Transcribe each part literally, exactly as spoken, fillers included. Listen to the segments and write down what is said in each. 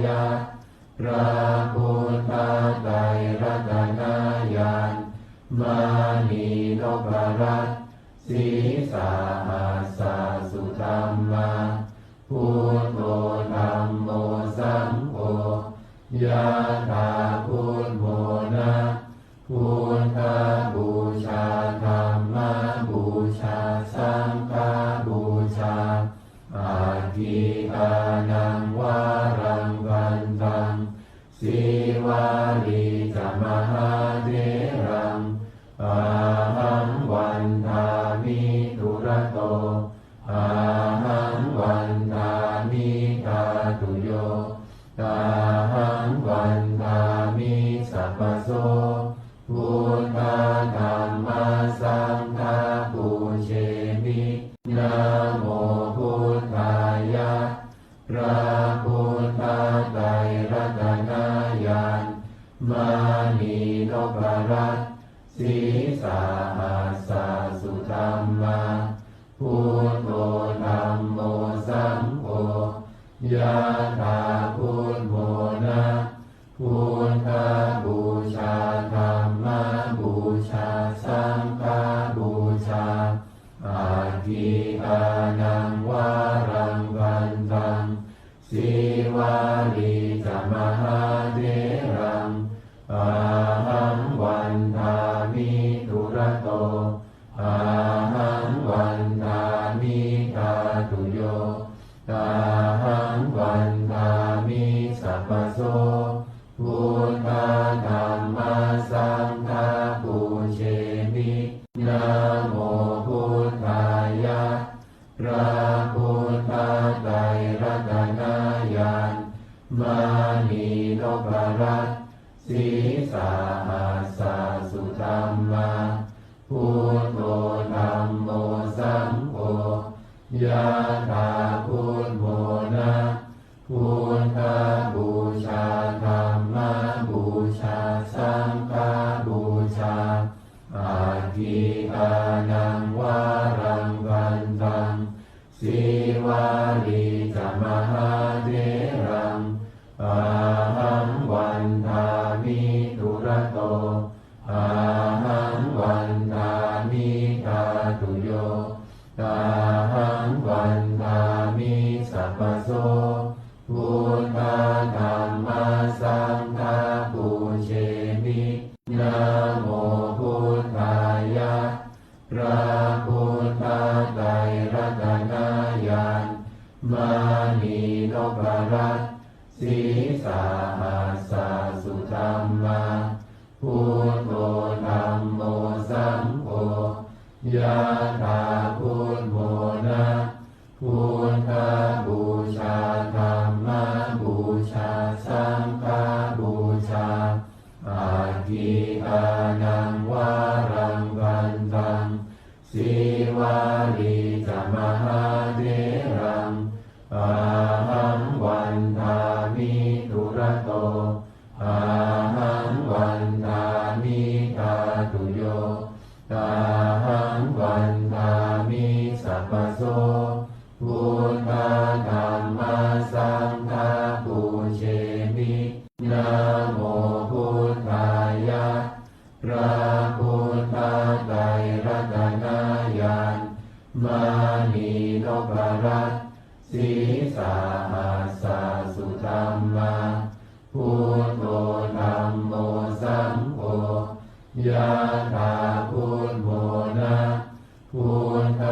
ยะ พระพุทธไตรรัตนญาณ มณีนพรัตน์ sīsahassa sudhammā, buddho dhammo saṅgho, ยะถา พุทโธ นะ พุทธบูชา ธัมมบูชา สังฆบูชา อัฏฐิทานัง วารัง พันธัง Sīvalī ca mahātheraṃ, ahaṃ vandāmi dūrato, ahaṃ vandāmi dhātuyo, ahaṃ vandāmi sabbaso. Buddha dhamma saṅgha pūjemi. Namo buddhāya. พระพุทธไตรรัตนญาณ มณีนพรัตน์ sīsahassa sudhammā, buddho dhammo saṅgho, ยะถา พุทโธ นะ พุทธบูชา ธัมมบูชา สังฆบูชา อัฏฐิทานัง วารัง พันธัง Sīvalī ca mahātheraṃ, ahaṃ vandāmi dūrato, ahaṃ vandāmi dhātuyo, ahaṃ vandāmi sabbaso. Buddha dhamma saṅgha pūjemi. Namo buddhāya. พระพุทธไตรรัตนญาณ มณีนพรัตน์ sīsahassa sudhammā, buddho dhammo saṅgho, ยะถา พุทโธ นะ พุทธบูชา ธัมมบูชา สังฆบูชา อัฏฐิทานัง วารัง พันธัง Sīvalī ca mahātheraṃ, ahaṃ vandāmi dūrato, ahaṃ vandāmi dhātuyo, ahaṃ vandāmi sabbaso. Buddha dhamma saṅgha pūjemi. Namo buddhāya. พระพุทธไตรรัตนญาณ มณีนพรัตน์ sīsahassa sudhammā, buddho dhammo saṅgho, ยะถา พุทโธ นะ พุทธบูชา ธัมมบูชา สังฆบูชา อัฏฐิทานัง วารัง พันธัง Sīvalī ca mahātheraṃ, ahaṃ vandāmi dūrato, ahaṃ vandāmi dhātuyo, ahaṃ vandāmi sabbaso. Buddha dhamma saṅgha pūjemi. Namo buddhāya. พระพุทธไตรรัตนญาณ มณีนพรัตน์ sīsahassa sudhammā, buddho dhammo saṅgho, ยะถา พุทโธ นะ พุทธ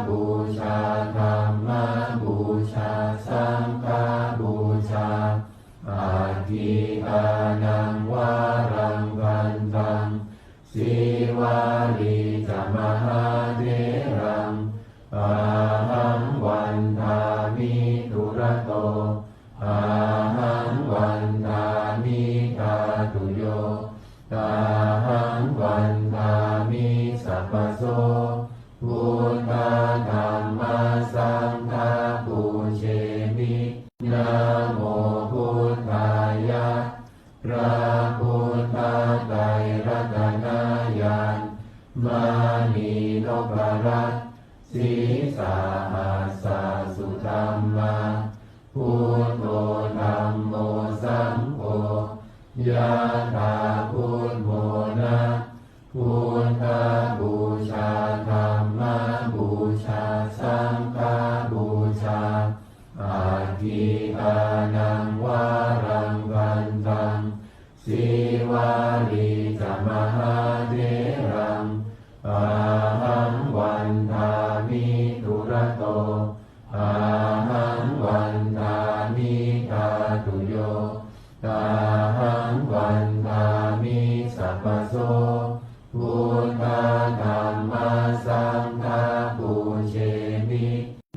บูชา ธัมมบูชา สังฆบูชา อัฏฐิทานัง วารัง พันธัง Sīvalī ca mahātheraṃ, ahaṃ vandāmi dūrato, ahaṃ vandāmi dhātuyo, ahaṃ vandāmi Yathā buddhamona, buddhapūjā, dhammapūjā, saṅghapūjā, aggīdānaṃ varaṃ gandhaṃ, sīvalī ca mahātheraṃ, ahaṃ vandāmi dūrato, ahaṃ vandāmi dhātuyo, ahaṃ vandāmi sabbaso, buddha dhamma saṅgha pūjemi.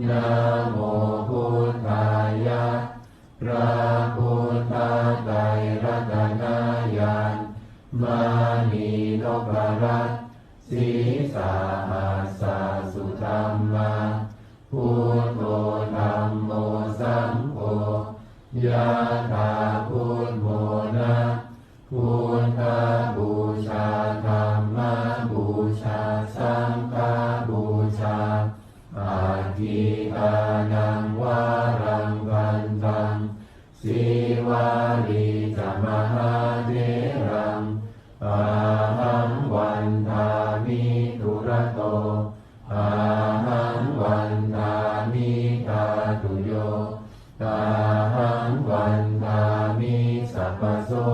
Namo buddhāya, พระพุทธไตรรัตนญาณ มณีนพรัตน์ sīsahassa sudhammā, buddho dhammo saṅgho, yathā buddhamona, buddhapūjā, dhammapūjā, saṅghapūjā, aggīdānaṃ varaṃ gandhaṃ, sīvalī ca mahātheraṃ, ahaṃ vandāmi dūrato, ahaṃ vandāmi dhātuyo, ahaṃ vandāmi sabbaso,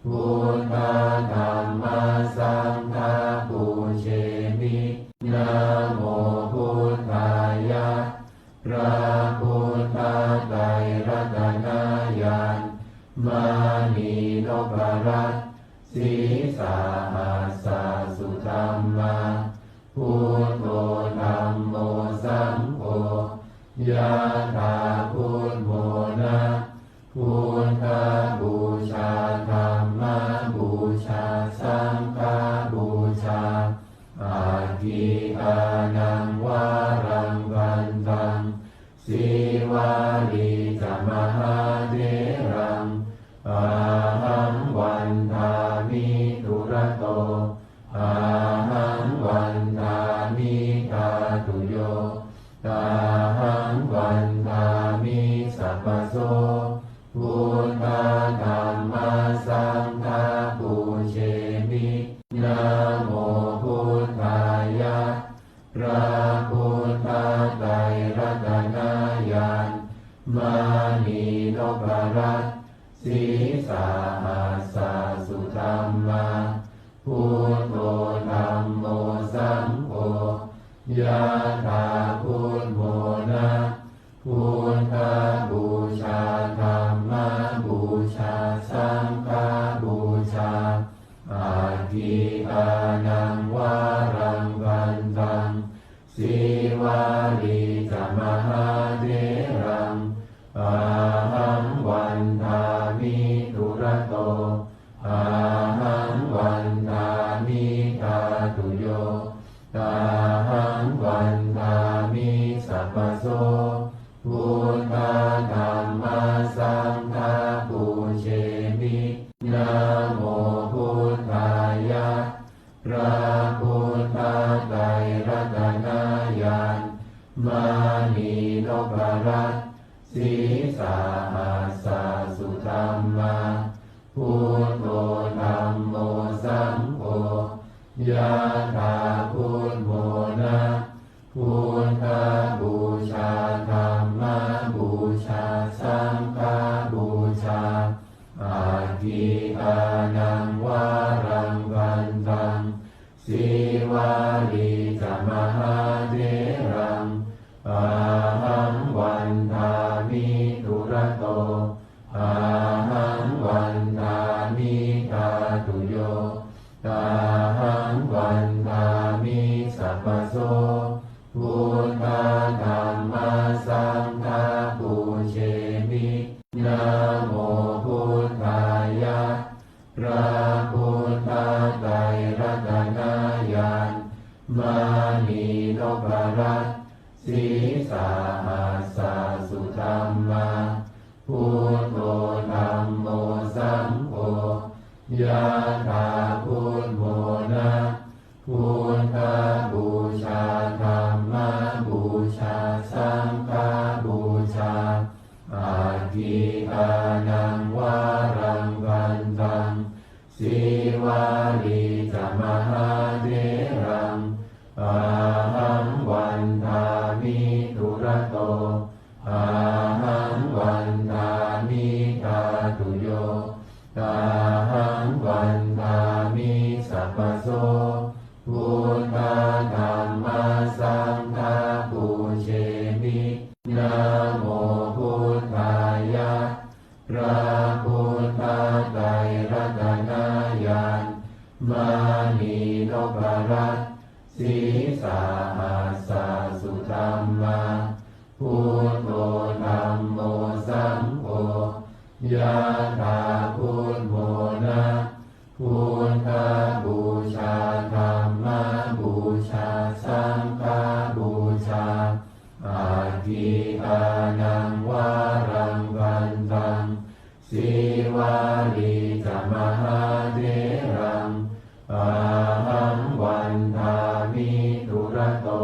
buddha dhamma saṅgha pūjemi. Namo buddhāya, พระพุทธไตรรัตนญาณ มณีนพรัตน์ sīsahassa sudhammā, buddho dhammo saṅgho, yathā buddhamona, buddhapūjā, dhammapūjā, saṅghapūjā, aggīdānaṃ varaṃ gandhaṃ, sīvalī ca mahātheraṃ, ahaṃ vandāmi dūrato, ahaṃ vandāmi dhātuyo, ahaṃ vandāmi sabbaso, buddha dhamma saṅgha pūjemi. Namo buddhāya, พระพุทธไตรรัตนญาณ มณีนพรัตน์ sīsahassa sudhammā, buddho dhammo saṅgho, yathā buddhamona, buddhapūjā, dhammapūjā, saṅghapūjā, aggīdānaṃ varaṃ gandhaṃ, sīvalī ca mahātheraṃ, ahaṃ vandāmi dūrato, ahaṃ vandāmi dhātuyo, ahaṃ vandāmi sabbaso, buddha dhamma saṅgha pūjemi. Namo buddhāya, พระพุทธไตรรัตนญาณ มณีนพรัตน์ sīsahassa sudhammā, buddho dhammo saṅgho, yathā buddhamona, buddhapūjā, dhammapūjā, saṅghapūjā, aggīdānaṃ varaṃ gandhaṃ, sīvalī ca mahātheraṃ, ahaṃ vandāmi dūrato, ahaṃ vandāmi dhātuyo, ahaṃ vandāmi sabbaso, buddha dhamma saṅgha pūjemi. Namo buddhāya, พระพุทธไตรรัตนญาณ มณีนพรัตน์ sīsahassa sudhammā, buddho dhammo saṅgho, yathā buddhamona, buddhapūjā, dhammapūjā, saṅghapūjā, aggīdānaṃ varaṃ gandhaṃ, dhātuyo. Ahaṃ vandāmi sabbaso buddha dhamma saṅgha pūjemi. Namo buddhāya. พระพุทธไตรรัตนญาณ มณีนพรัตน์ sīsahassa sudhammā, buddho dhammo saṅgho, yathā buddhamona. Buddhapūjā dhammapūjā saṅghapūjā, aggīdānaṃ varaṃ vandaṃ, Sīvalī ca mahātheraṃ, ahaṃ vandāmi dūrato,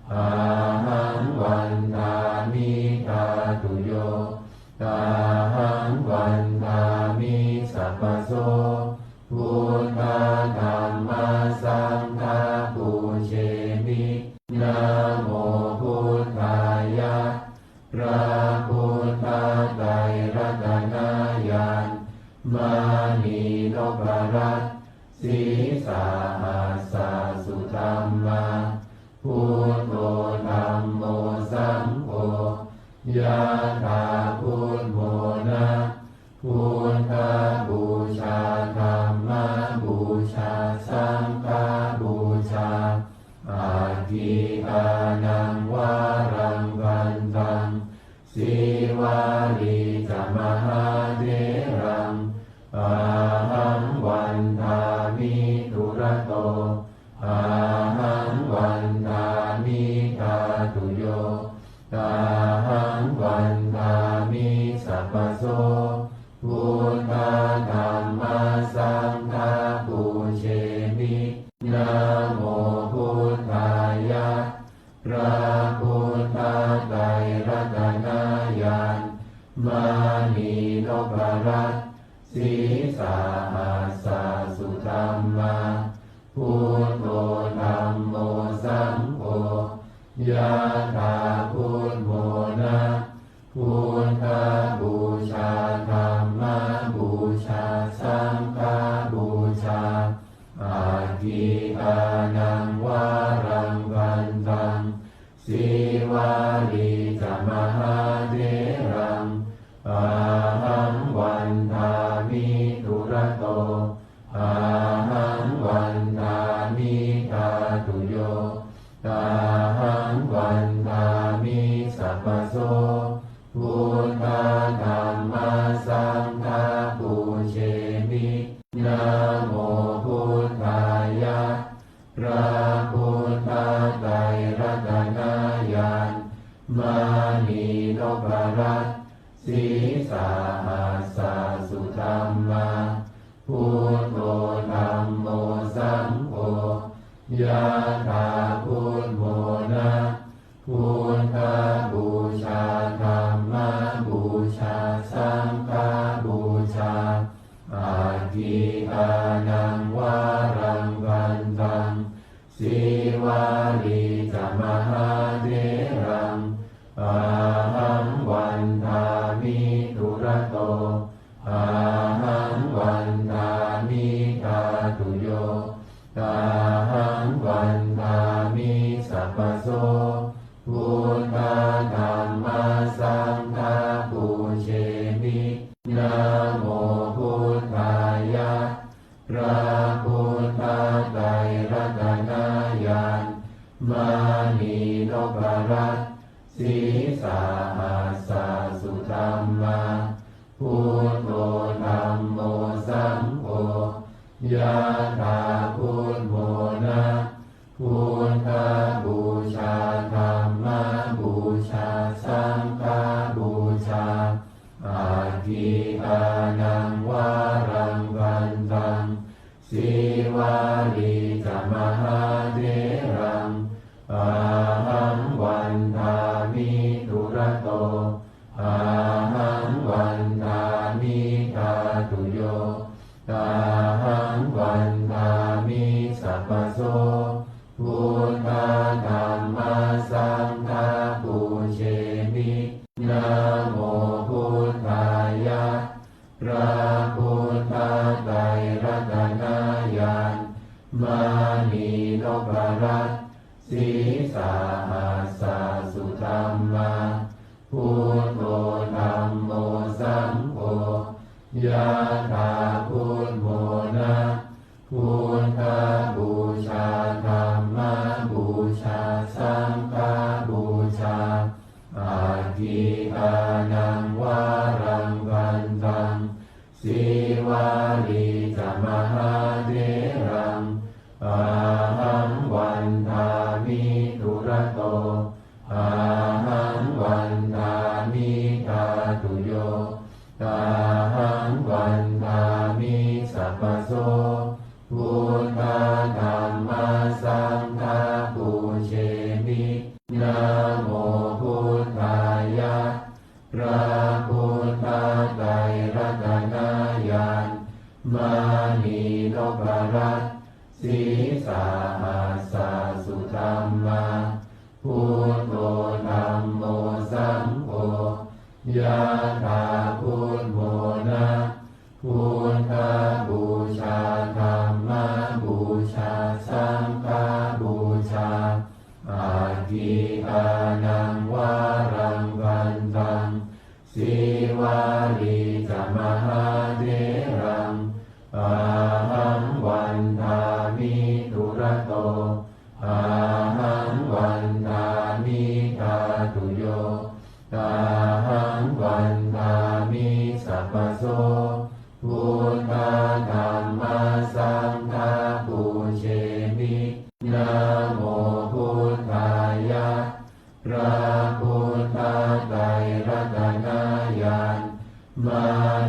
ahaṃ vandāmi dhātuyo, ahaṃ vandāmi sabbaso buddha dhamma saṅgha pūjemi. Namo buddhāya. พระพุทธไตรรัตนญาณ มณีนพรัตน์ sīsahassa sudhammā, buddho dhammo saṅgho, yathā buddhamona. Buddhapūjā dhammapūjā saṅghapūjā, aggīdānaṃ varaṃ vandaṃ, Sīvalī ca mahātheraṃ, ahaṃ vandāmi dūrato, ahaṃ vandāmi dhātuyo, ahaṃ vandāmi sabbaso buddha dhamma saṅgha pūjemi. Namo buddhāya. พระพุทธไตรรัตนญาณ มณีนพรัตน์ sīsahassa sudhammā, buddho dhammo saṅgho, yathā buddhamona. Buddhapūjā dhammapūjā saṅghapūjā, aggīdānaṃ varaṃ vandaṃ, Sīvalī ca mahātheraṃ, ahaṃ vandāmi dūrato, ahaṃ vandāmi dhātuyo, ahaṃ vandāmi sabbaso buddha dhamma saṅgha pūjemi. Namo buddhāya. พระพุทธไตรรัตนญาณ มณีนพรัตน์ sīsahassa sudhammā, buddho dhammo saṅgho, yathā buddhamona. Buddhapūjā dhammapūjā saṅghapūjā, aggīdānaṃ varaṃ vandaṃ, Sīvalī ca mahātheraṃ, ahaṃ vandāmi dūrato, ahaṃ vandāmi dhātuyo, ahaṃ vandāmi sabbaso buddha dhamma saṅgha pūjemi. Namo buddhāya. พระพุทธไตรรัตนญาณ มณีนพรัตน์ sīsahassa sudhammā, buddho dhammo saṅgho, yathā buddhamona. Buddhapūjā dhammapūjā saṅghapūjā, aggīdānaṃ varaṃ vandaṃ, Sīvalī ca mahātheraṃ, ahaṃ vandāmi dūrato, ahaṃ vandāmi dhātuyo, ahaṃ vandāmi sabbaso buddha dhamma saṅgha pūjemi. Namo buddhāya. พระพุทธไตรรัตนญาณ มณีนพรัตน์ sīsahassa sudhammā, buddho dhammo saṅgho, yathā buddho na, buddhapūjā dhammapūjā saṅghapūjā, aggīdānaṃ varaṃ gandhaṃ, Sīvalī ca mahātheraṃ, ahaṃ vandāmi dūrato, ahaṃ vandāmi dhātuyo, ahaṃ vandāmi sabbaso, buddha dhamma saṅgha pūjemi. Namo buddhāya. พระพุทธไตรรัตนญาณ มณีนพรัตน์ sīsahassa sudhammā, buddho dhammo saṅgho, yathā buddho na, buddhapūjā dhammapūjā saṅghapūjā, aggīdānaṃ varaṃ gandhaṃ, Sīvalī ca mahātheraṃ, ahaṃ vandāmi dūrato, ahaṃ vandāmi dhātuyo, ahaṃ vandāmi sabbaso, buddha dhamma saṅgha pūjemi. Namo buddhāya. พระพุทธไตรรัตนญาณ ม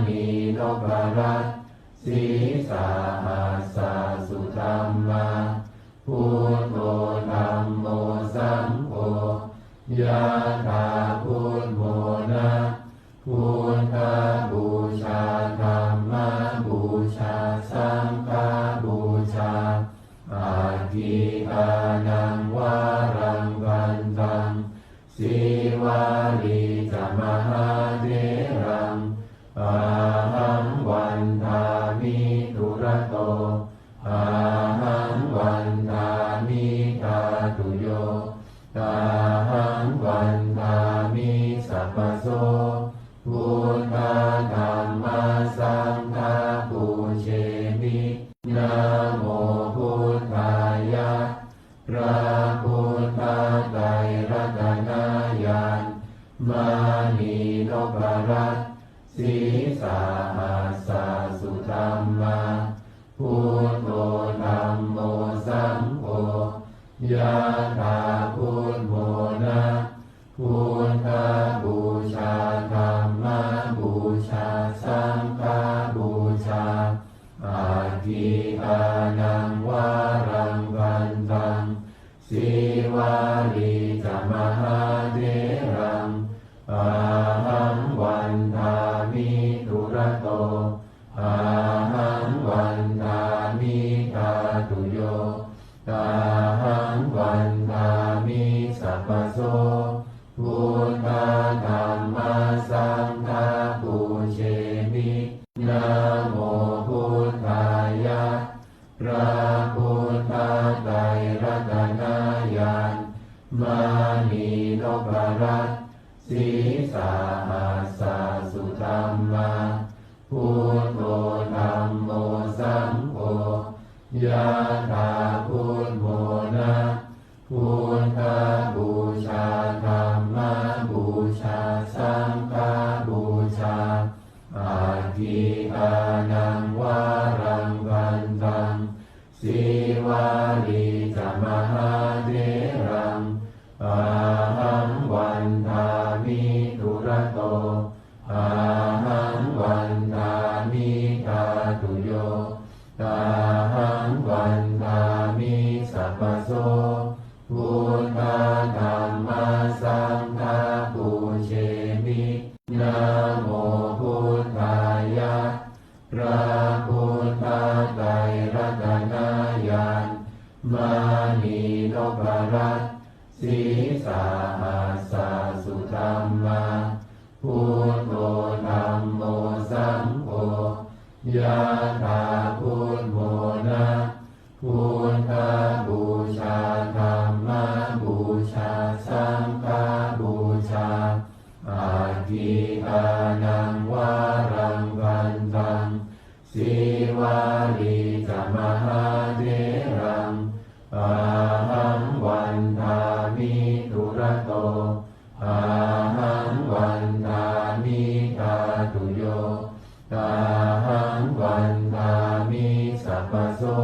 ณีนพรัตน์ sīsahassa sudhammā, buddho dhammo saṅgho, yathā buddho na, buddhapūjā dhammapūjā saṅghapūjā, aggīdānaṃ varaṃ gandhaṃ, Sīvalī ca mahātheraṃ, ahaṃ vandāmi dūrato, ahaṃ vandāmi dhātuyo, ahaṃ vandāmi sabbaso, buddha dhamma saṅgha pūjemi. Namo buddhāya. พระพุทธไตรรัตนญาณ มณีนพรัตน์ sīsahassa sudhammā, buddho dhammo saṅgho, yathā buddho na, buddhapūjā dhammapūjā saṅghapūjā, aggīdānaṃ varaṃ gandhaṃ, Sīvalī ca mahātheraṃ, ahaṃ vandāmi dūrato, ahaṃ vandāmi dhātuyo, ahaṃ vandāmi sabbaso, buddha dhamma saṅgha pūjemi. Namo buddhāya. พระพุทธไตรรัตนญาณ มณีนพรัตน์ sīsahassa sudhammā, buddho dhammo saṅgho, yathā buddho na, buddhapūjā dhammapūjā saṅghapūjā, aggīdānaṃ varaṃ gandhaṃ, Sīvalī ca mahātheraṃ, ahaṃ vandāmi dūrato, ahaṃ vandāmi dhātuyo, ahaṃ vandāmi sabbaso, buddha dhamma saṅgha pūjemi. Namo buddhāya. พระพุทธไตรรัตนญาณ มณีนพรัตน์ sīsahassa sudhammā, buddho dhammo saṅgho, Yathā buddhamona, buddhapūjā, dhammapūjā, saṅghapūjā, aggīdānaṃ varaṃ gandhaṃ, sīvalī ca mahātheraṃ, ahaṃ vandāmi dūrato, ahaṃ vandāmi dhātuyo, ahaṃ vandāmi sabbaso.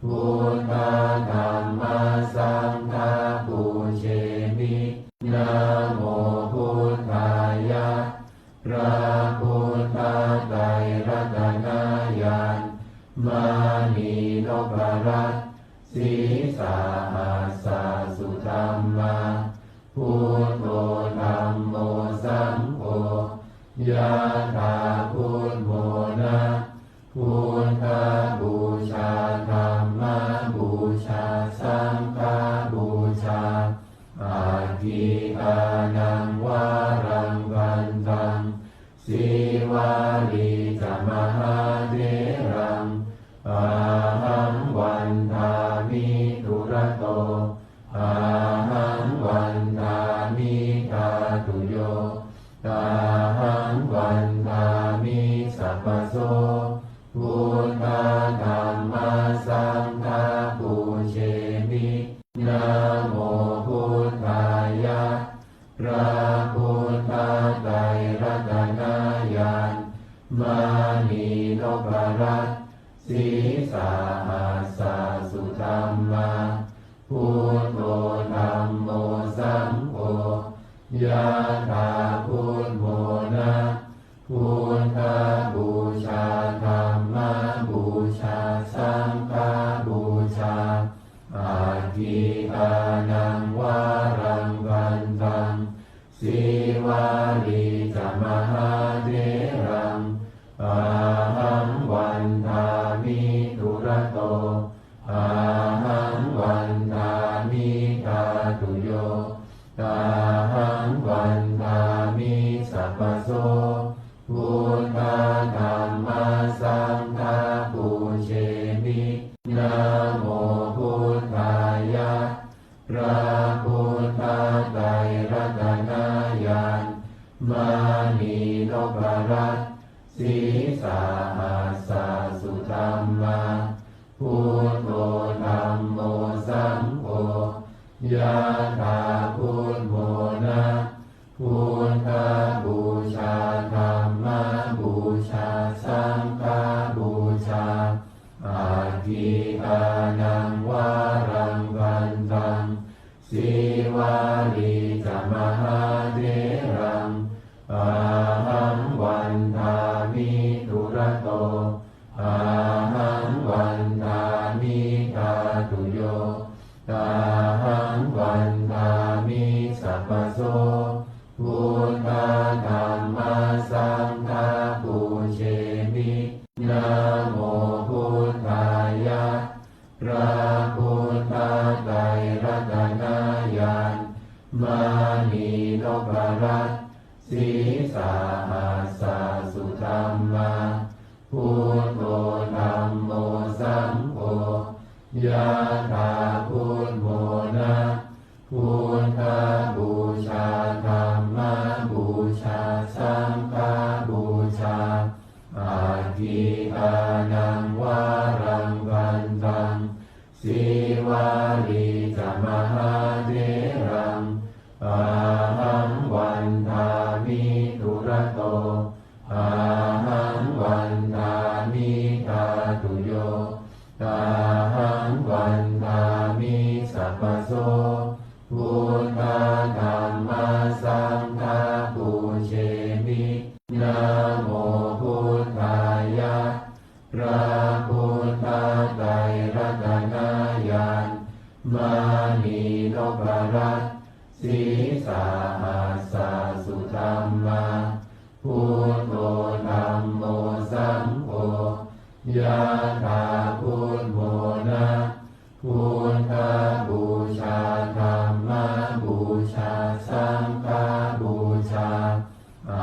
Buddha dhamma saṅgha pūjemi. Namo buddhāya. พระพุทธไตรรัตนญาณ มณีนพรัตน์ sīsahassa sudhammā, buddho dhammo saṅgho, yathā buddhamona, buddhapūjā, dhammapūjā, saṅghapūjā, aggīdānaṃ varaṃ gandhaṃ, sīvalī ca mahātheraṃ, ahaṃ vandāmi dūrato, ahaṃ vandāmi dhātuyo, ahaṃ vandāmi sabbaso. Buddha dhamma saṅgha pūjemi. Namo buddhāya. พระพุทธไตรรัตนญาณ มณีนพรัตน์ sīsahassa sudhammā, buddho dhammo saṅgho, yathā buddhamona, buddhapūjā, dhammapūjā, saṅghapūjā, aggīdānaṃ varaṃ gandhaṃ, sīvalī ca mahātheraṃ, ahaṃ vandāmi dūrato, ahaṃ vandāmi dhātuyo, ahaṃ vandāmi sabbaso. Buddha dhamma saṅgha pūjemi. Namo buddhāya. พระพุทธไตรรัตนญาณ มณีนพรัตน์ sīsahassa sudhammā, buddho dhammo saṅgho, yathā buddhamona, buddhapūjā, dhammapūjā, saṅghapūjā, aggīdānaṃ varaṃ gandhaṃ, sīvalī ca mahātheraṃ, ahaṃ vandāmi dūrato, ahaṃ vandāmi dhātuyo, ahaṃ vandāmi sabbaso. Buddha dhamma saṅgha pūjemi. Namo buddhāya. พระพุทธไตรรัตนญาณ มณีนพรัตน์ sīsahassa sudhammā, buddho dhammo saṅgho, yathā buddhamona, buddhapūjā, dhammapūjā, saṅghapūjā, aggīdānaṃ varaṃ gandhaṃ, sīvalī ca mahātheraṃ, ahaṃ vandāmi dūrato, ahaṃ vandāmi dhātuyo, ahaṃ vandāmi sabbaso. Buddha dhamma saṅgha pūjemi. Namo buddhāya. พระพุทธไตรรัตนญาณ มณีนพรัตน์ sīsahassa sudhammā, buddho dhammo saṅgho, yathā buddhamona, buddhapūjā, dhammapūjā, saṅghapūjā,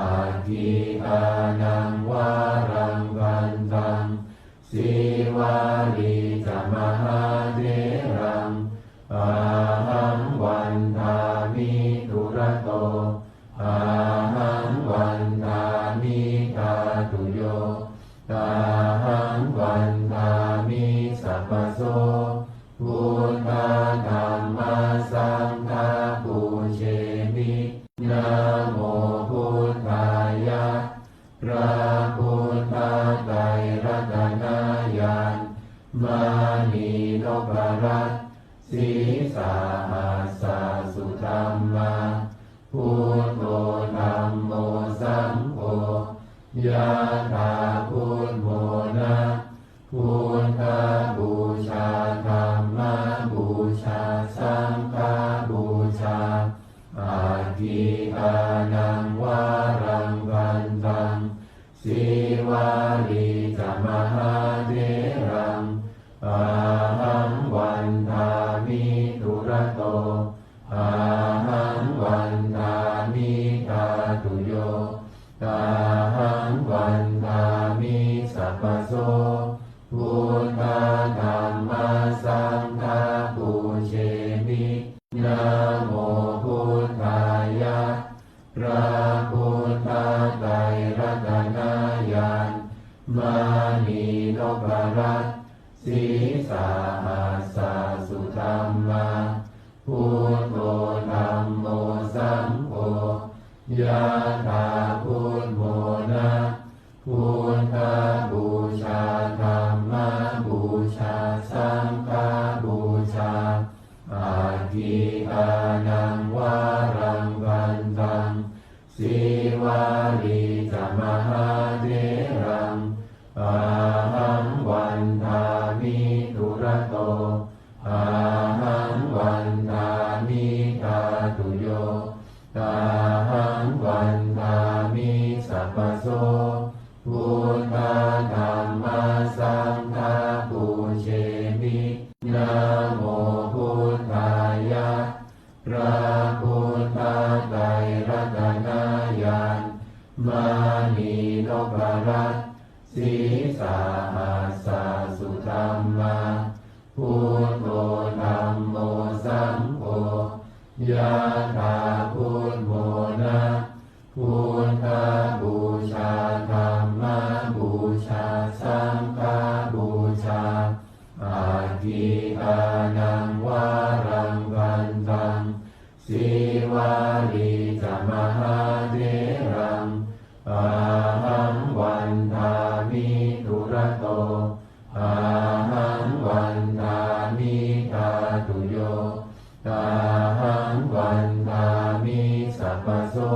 aggīdānaṃ varaṃ gandhaṃ, Ahaṃ vandāmi sabbaso buddhā dhammā saṅghā pūjemi. Namo buddhāya. พระพุทธไตรรัตนญาณ มณีนพรัตน์ sīsahassa sudhammā, buddho dhammo saṅgho, yathā buddhamona. Buddhapūjā dhammapūjā saṅghapūjā, aggikānaṃ varaṃ vandaṃ, sīvalī ca mahātheraṃ. Ahaṃ vandāmi dūrato, ahaṃ vandāmi dhātuyo, ahaṃ vandāmi sabbaso buddhā dhammā saṅghā pūjemi. Namo buddhāya. พระพุทธไตรรัตนญาณ มณีนพรัตน์ sīsahassa sudhammā, buddho dhammo saṅgho, yathā buddhamona. Buddhapūjā dhammapūjā saṅghapūjā, aggikānaṃ varaṃ vandaṃ, sīvalī ca mahātheraṃ. Ahaṃ vandāmi dūrato, ahaṃ vandāmi dhātuyo, ahaṃ vandāmi sabbaso buddhā dhammā saṅghā pūjemi. Namo buddhāya. พระพุทธไตรรัตนญาณ มณีนพรัตน์ sīsahassa sudhammā, buddho dhammo saṅgho, yathā buddhamona. Buddhapūjā dhammapūjā saṅghapūjā, aggikānaṃ varaṃ vandaṃ, sīvalī ca mahātheraṃ. Ahaṃ vandāmi dūrato, ahaṃ vandāmi dhātuyo, ahaṃ vandāmi sabbaso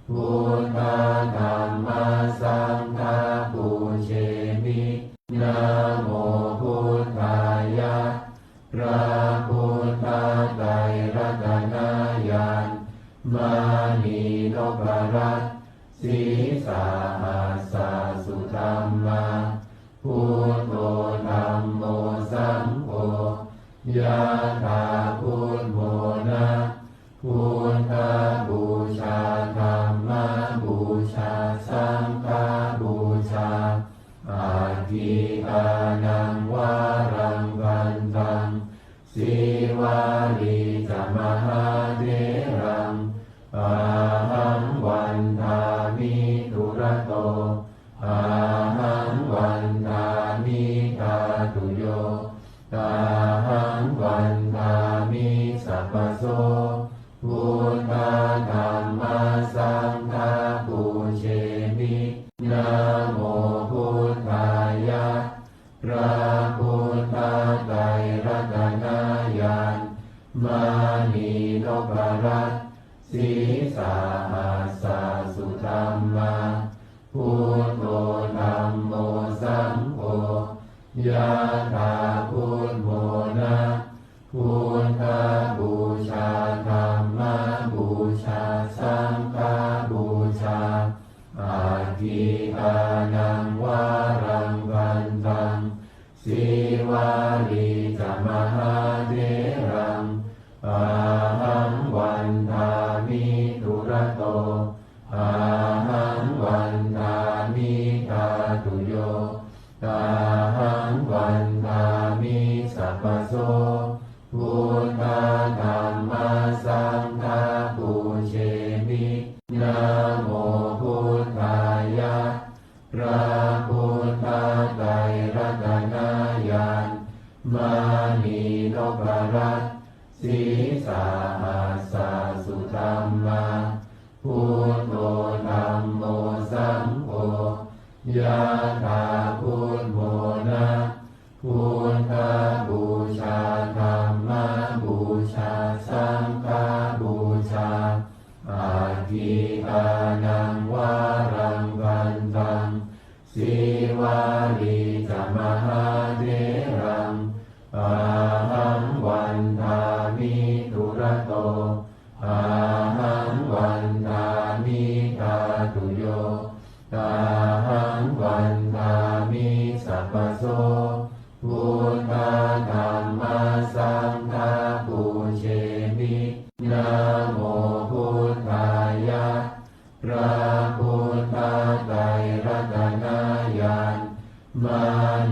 buddhā dhammā saṅghā pūjemi. Namo buddhāya. พระพุทธไตรรัตนญาณ มณีนพรัตน์ sīsahassa sudhammā, buddho dhammo saṅgho, yathā buddhamona. Buddhapūjā dhammapūjā saṅghapūjā, aggikānaṃ varaṃ vandaṃ, sīvalī ca mahātheraṃ. Ahaṃ vandāmi dūrato, ahaṃ vandāmi dhātuyo, ahaṃ vandāmi sabbaso buddhā dhammā saṅghā pūjemi. Namo buddhāya. พระพุทธไตรรัตนญาณ มณีนพรัตน์ sīsahassa sudhammā, buddho dhammo saṅgho, yathā buddhamona. Buddhapūjā dhammapūjā saṅghapūjā, aggikānaṃ varaṃ vandaṃ, sīvalī ca mahātheraṃ. Ahaṃ vandāmi dūrato, ahaṃ vandāmi dhātuyo, ahaṃ vandāmi sabbaso buddhā dhammā saṅghā pūjemi. Namo buddhāya. พระ Buddha ไตรรัตนญาณ มณีนพรัตน์ Sīsahassa-sudhammā, Buddho Dhammo Saṅgho, Yathā Buddhamona, Buddhapūjā, Dhammapūjā, Saṅghapūjā, Aggīdānaṃ varaṃ gandhaṃ, Sīvalī ca mahātheraṃ, Ahaṃ vandāmi dūrato, Ahaṃ vandāmi dhātuyo, Ahaṃ vandāmi sabbaso, Buddha Dhamma Saṅgha pūjemi. Namo Buddhāya. พระพุทธไตรรัตนญาณ ม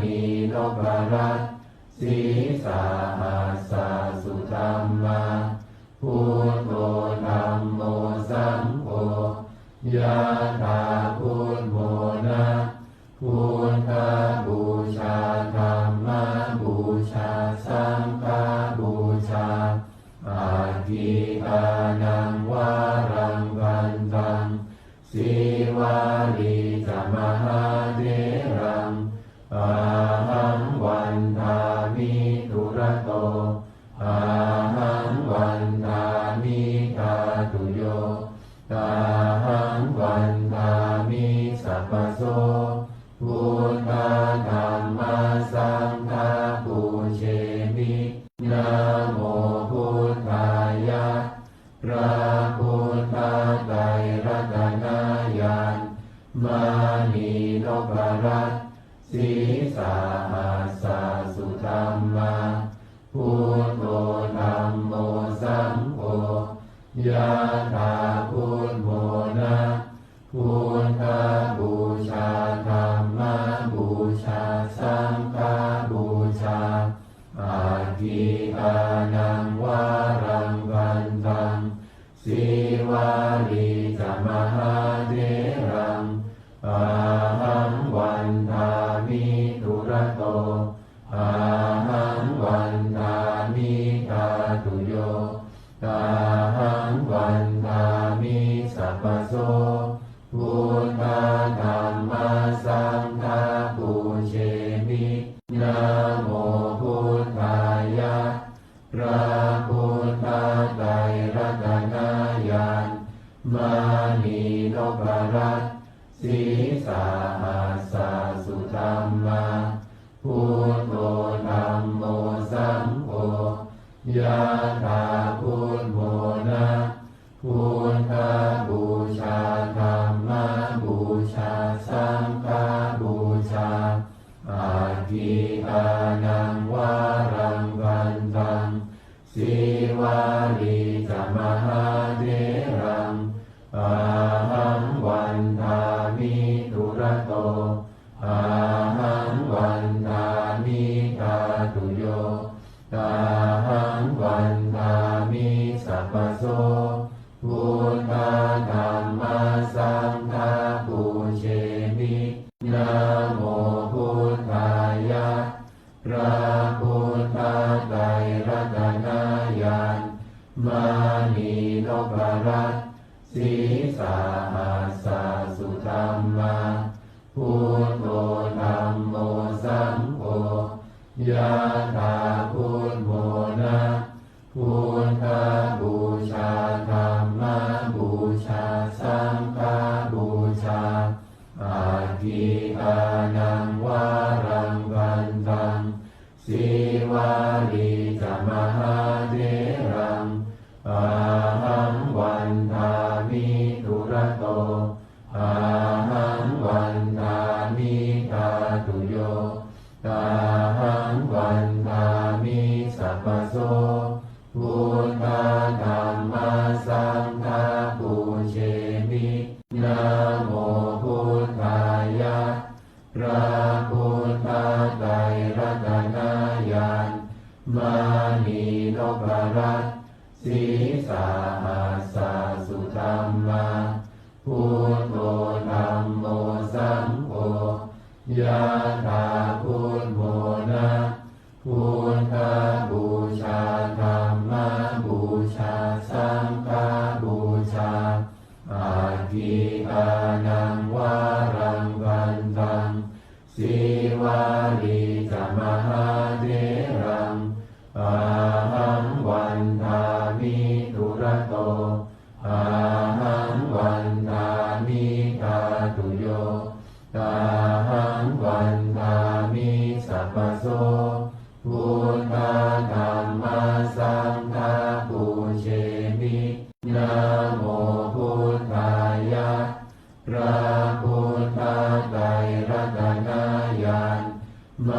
ณีนพรัตน์ Sīsahassa-sudhammā, Buddho Dhammo Saṅgho, Yathā Buddhamona, Buddhapūjā, Dhammapūjā, Saṅghapūjā, Aggīdānaṃ varaṃ gandhaṃ, Sīvalī ca mahātheraṃ, Ahaṃ vandāmi dūrato, Ahaṃ vandāmi dhātuyo, Ahaṃ vandāmi sabbaso, Buddha Dhamma Saṅgha pūjemi. Namo Buddhāya. พระพุทธไตรรัตนญาณ มณีนพรัตน์ Sīsahassa-sudhammā, Buddho Dhammo Saṅgho, Yathā Buddhamona, Buddhapūjā, Dhammapūjā, Saṅghapūjā, Aggīdānaṃ varaṃ gandhaṃ, Sīvalī ca mahātheraṃ, Ahaṃ vandāmi dūrato, Ahaṃ vandāmi dhātuyo, Ahaṃ vandāmi sabbaso, Buddha Dhamma Saṅgha pūjemi. Namo Buddhāya. พระพุทธไตรรัตนญาณ มณีนพรัตน์ Sīsahassa-sudhammā, Buddho Dhammo Saṅgho, Yathā Buddhamona, Buddhapūjā, Dhammapūjā, Saṅghapūjā, Aggīdānaṃ varaṃ gandhaṃ, Sīvalī ca mahātheraṃ, Ahaṃ vandāmi dūrato, Ahaṃ vandāmi dhātuyo, Ahaṃ vandāmi sabbaso, Buddha Dhamma Saṅgha pūjemi. Namo Buddhāya. พระพุทธไตรรัตนญาณ มณีนพรัตน์ Sīsahassa-sudhammā, Buddho Dhammo Saṅgho, Yathā Buddhamona, Buddhapūjā, Dhammapūjā, Saṅghapūjā, Aggīdānaṃ varaṃ gandhaṃ, Sīvalī ca mahātheraṃ, Ahaṃ vandāmi dūrato, Ahaṃ vandāmi dhātuyo, Ahaṃ vandāmi sabbaso, Buddha Dhamma Saṅgha pūjemi. Namo Buddhāya. พระพุทธไตรรัตนญาณ มณีนพรัตน์ Sīsahassa-sudhammā, Buddho Dhammo Saṅgho, Yathā buddhamona, buddhapūjā, dhammapūjā, saṅghapūjā, aggikānaṃ varaṃ vandaṃ, Sīvalī ca mahātheraṃ, ahaṃ vandāmi dūrato, ahaṃ vandāmi dhātuyo, ahaṃ vandāmi sabbaso, buddha dhamma saṅgha pūjemi, namo buddhāya. พระพุทธไตรรัตนญาณ ม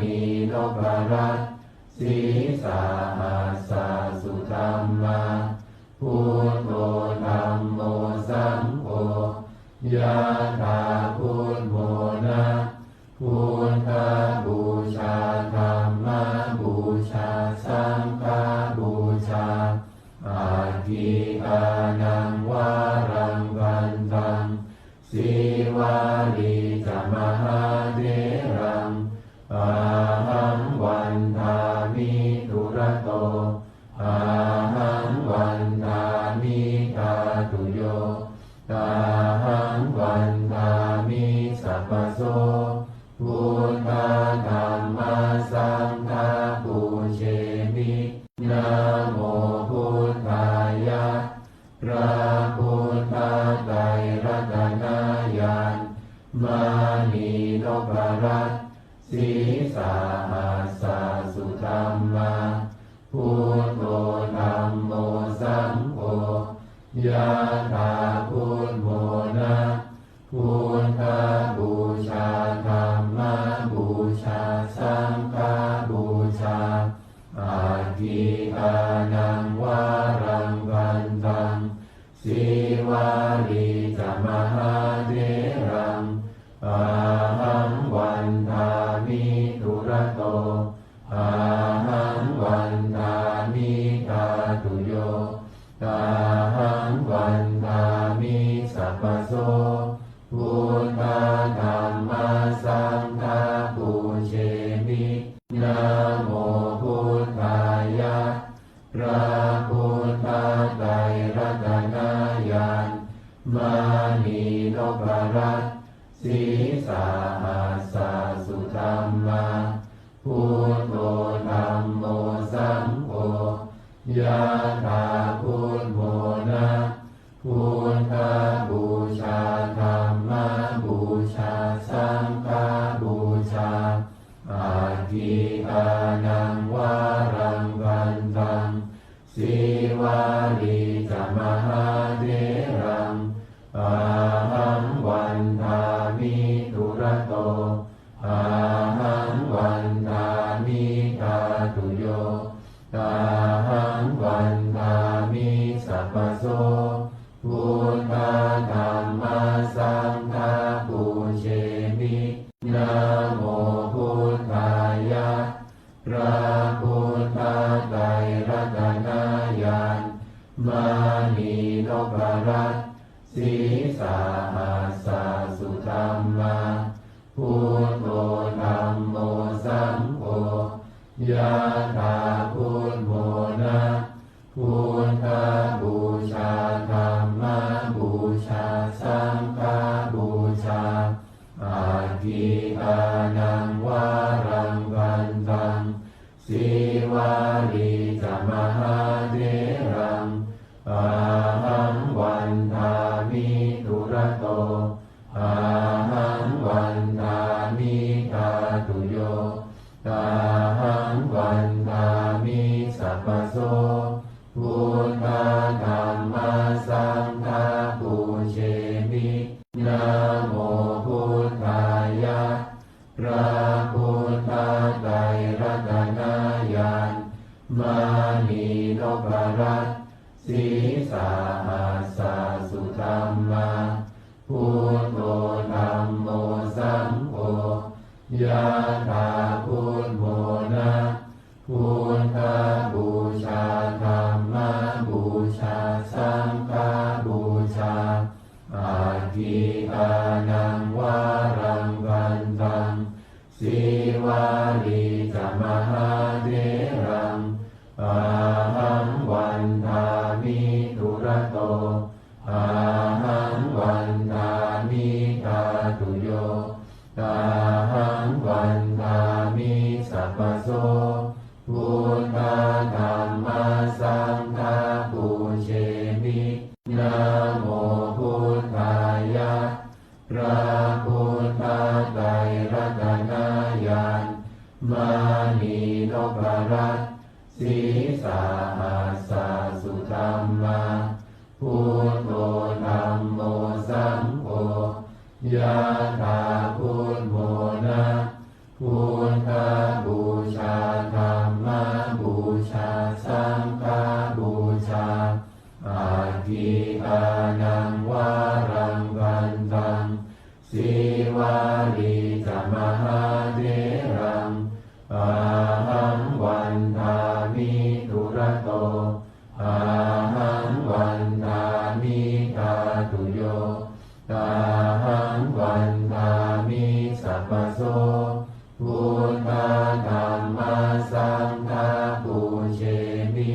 ณีนพรัตน์ ศีสหัสสะสุธัมมา Buddho dhammo saṅgho, yathā buddhamona, buddhapūjā, dhammapūjā, saṅghapūjā, aggikānaṃ varaṃ vandaṃ, Sīvalī ca mahātheraṃ, ahaṃ vandāmi dūrato, ahaṃ vandāmi dhātuyo, ahaṃ vandāmi sabbaso, buddha dhamma saṅgha pūjemi, namo buddhāya. พระพุทธไตรรัตนญาณ มณีนพรัตน์ ศีสหัสสะสุธัมมา Buddho dhammo saṅgho, yathā buddhamona, buddhapūjā, dhammapūjā, saṅghapūjā, aggikānaṃ varaṃ vandaṃ, Sīvalī ca mahātheraṃ, ahaṃ vandāmi dūrato, ahaṃ vandāmi dhātuyo, ahaṃ vandāmi sabbaso, buddha dhamma saṅgha pūjemi, namo buddhāya. พระพุทธไตรรัตนญาณ มณีนพรัตน์ ศีสหัสสะสุธัมมา Buddho dhammo saṅgho, yathā buddhamona, buddhapūjā, dhammapūjā, saṅghapūjā, aggikānaṃ varaṃ vandaṃ, Sīvalī ca mahātheraṃ, ahaṃ vandāmi dūrato, ahaṃ vandāmi dhātuyo, ahaṃ vandāmi sabbaso, buddha dhamma saṅgha pūjemi, namo buddhāya. พระพุทธไตรรัตนญาณ มณีนพรัตน์ ศีสหัสสะสุธัมมา Buddho dhammo saṅgho, yathā buddhamona, buddhapūjā, dhammapūjā, saṅghapūjā, aggikānaṃ varaṃ vandaṃ, Sīvalī ca mahātheraṃ, ahaṃ vandāmi dūrato, ahaṃ vandāmi dhātuyo, ahaṃ vandāmi sabbaso, buddha dhamma saṅgha pūjemi, namo buddhāya. พระพุทธไตรรัตนญาณ มณีนพรัตน์ ศีสหัสสะสุธัมมา Buddho dhammo saṅgho, yathā buddhamona, buddhapūjā, dhammapūjā, saṅghapūjā, aggikānaṃ varaṃ vandaṃ, Sīvalī ca mahātheraṃ, ahaṃ vandāmi dūrato. Ahaṃ vandāmi dhātuyo, ahaṃ vandāmi sabbaso. Buddha dhamma saṅgha pūjemi. Namo buddhāya. พระพุทธไตรรัตนญาณ มณีนพรัตน์ sīsahassa sudhammā. Buddho dhammo saṅgho, yathā buddhamona. Buddhapūjā, dhammapūjā, saṅghapūjā, aggikānaṃ varaṃ bandhaṃ. Sīvalī ca mahātheraṃ, ahaṃ vandāmi dūrato. Ahaṃ vandāmi dhātuyo, ahaṃ vandāmi sabbaso. Buddha dhamma saṅgha pūjemi.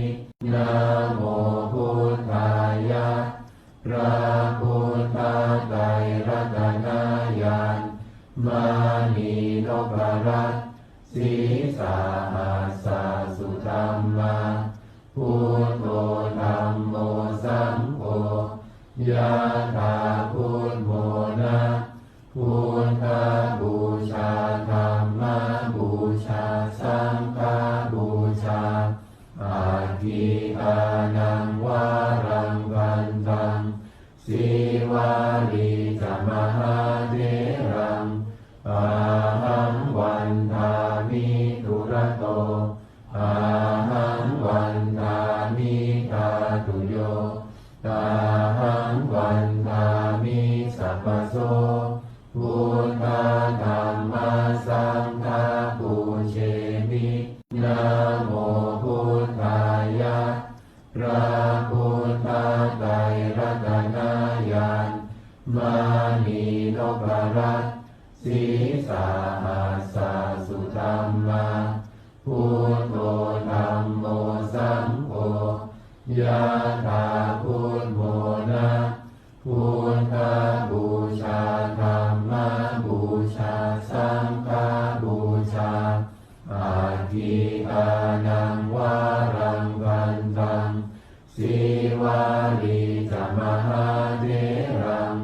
Namo buddhāya. พระพุทธไตรรัตนญาณ มณีนพรัตน์ sīsahassa sudhammā. Buddho dhammo saṅgho, yathā buddhamona. Buddhapūjā, dhammapūjā, saṅghapūjā, aggikānaṃ varaṃ bandhaṃ. Sīvalī ca mahātheraṃ, ahaṃ vandāmi dūrato. Ahaṃ vandāmi dhātuyo, ahaṃ vandāmi sabbaso. Buddha dhamma saṅgha pūjemi. Namo buddhāya. พระพุทธไตรรัตนญาณ มณีนพรัตน์ sīsahassa sudhammā. Buddho dhammo saṅgho, yathā buddhamona. Buddhapūjā, dhammapūjā, saṅghapūjā, aggikānaṃ varaṃ bandhaṃ. Sīvalī ca mahātheraṃ,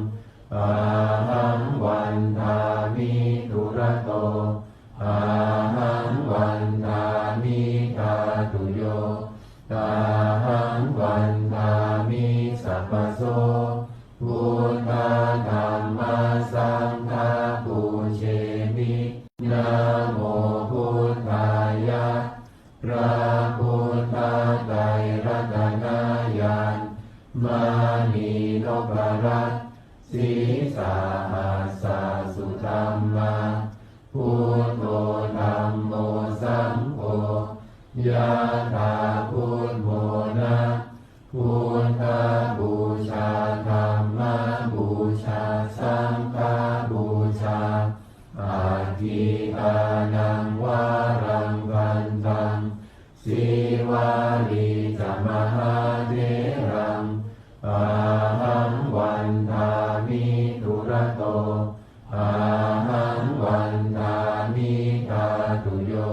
ahaṃ vandāmi dūrato. Ahaṃ vandāmi dhātuyo, ahaṃ vandāmi sabbaso. Buddha dhamma saṅgha pūjemi. Namo buddhāya. พระพุทธไตรรัตนญาณ มณีนพรัตน์ sīsahassa sudhammā. Buddho dhammo saṅgho, yathā buddhamona. Buddhapūjā, dhammapūjā, saṅghapūjā, aggikānaṃ varaṃ bandhaṃ. Sīvalī ca mahātheraṃ, ahaṃ vandāmi dūrato. Ahaṃ vandāmi dhātuyo,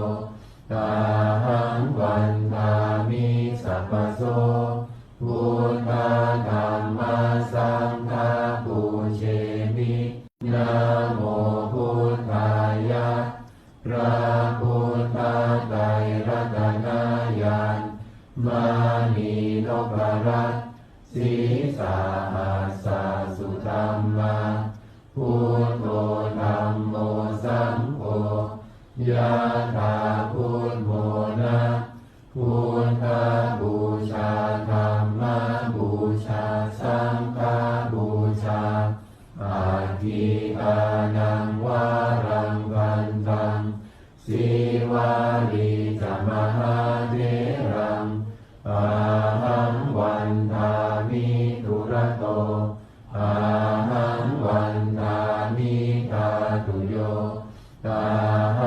ahaṃ vandāmi sabbaso. Buddha dhamma saṅgha pūjemi. Namo buddhāya. พระพุทธไตรรัตนญาณ มณีนพรัตน์ sīsahassa sudhammā. Buddho dhammo saṅgho, yathā buddhamona. Buddhapūjā, dhammapūjā, saṅghapūjā, aggikānaṃ varaṃ bandhaṃ. Sīvalī ca mahātheraṃ, ahaṃ vandāmi dūrato. Ahaṃ vandāmi dhātuyo, ahaṃ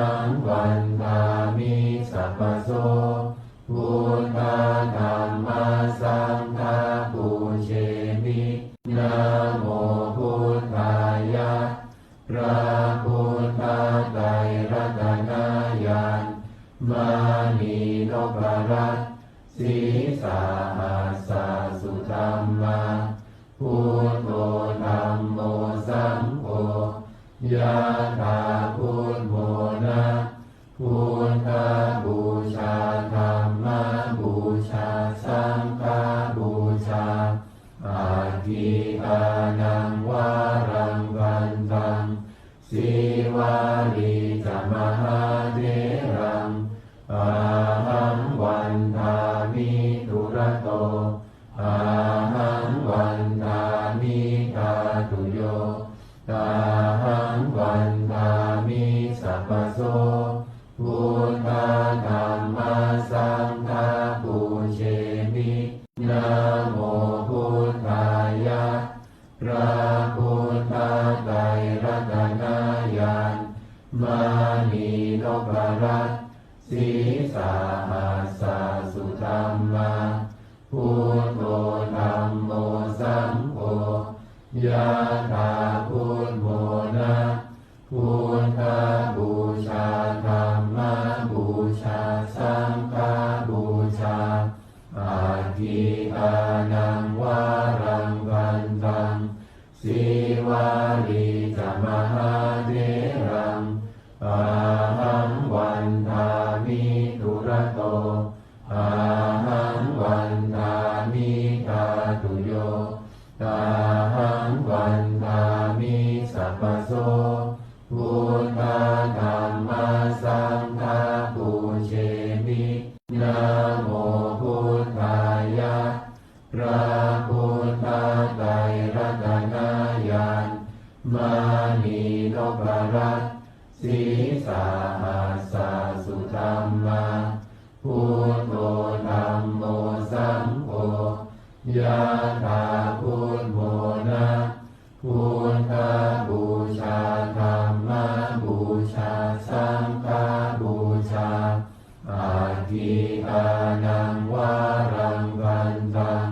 ไตรรัตนญาณ มณีนพรัตน์ sīsahassa sudhammā. Buddho dhammo saṅgho, yathā buddho na. Buddhapūjā, dhammapūjā, saṅghapūjā, aggīdānaṃ varaṃ vandaṃ. Sīvalī ca mahātheraṃ, ahaṃ vandāmi dūrato. Ahaṃ vandāmi dhātuyo, ahaṃ vandāmi sabbaso. Buddha dhamma saṅgha pūjemi. Namo buddhāya. พระพุทธไตรรัตนญาณ มณีนพรัตน์ sīsahassa sudhammā. Buddho dhammo saṅgho, yathā buddho na. Buddhapūjā, dhammapūjā, saṅghapūjā, aggīdānaṃ varaṃ vandaṃ. Sīvalī ca mahātheraṃ, ahaṃ vandāmi dūrato. Ahaṃ vandāmi dhātuyo, ahaṃ vandāmi sabbaso. Buddha dhamma saṅgha pūjemi. Namo buddhāya. พระพุทธไตรรัตนญาณ มณีนพรัตน์ sīsahassa sudhammā. Buddho dhammo saṅgho, yathā buddho na. Buddhapūjā, dhammapūjā, saṅghapūjā, aggīdānaṃ varaṃ vandaṃ.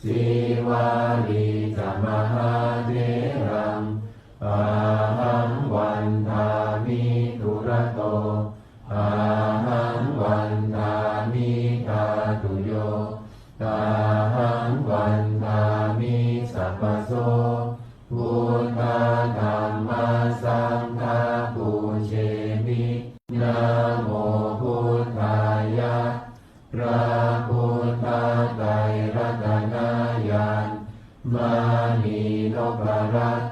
Sīvalī ca mahātheraṃ, ahaṃ vandāmi dūrato. Ahaṃ vandāmi dhātuyo, ahaṃ vandāmi sabbaso. Buddha dhamma saṅgha pūjemi. Namo buddhāya. พระพุทธไตรรัตนญาณ มณีนพรัตน์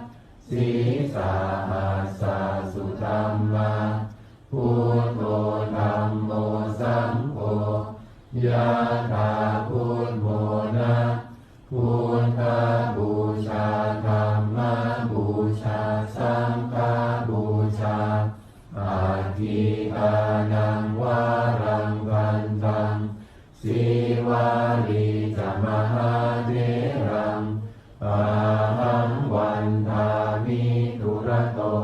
sīsahassa sudhammā. Buddho dhammo saṅgho, yathā buddho na. Buddhapūjā, dhammapūjā, saṅghapūjā, aggīdānaṃ varaṃ vandaṃ. Sīvalī ca mahātheraṃ, ahaṃ vandāmi dūrato.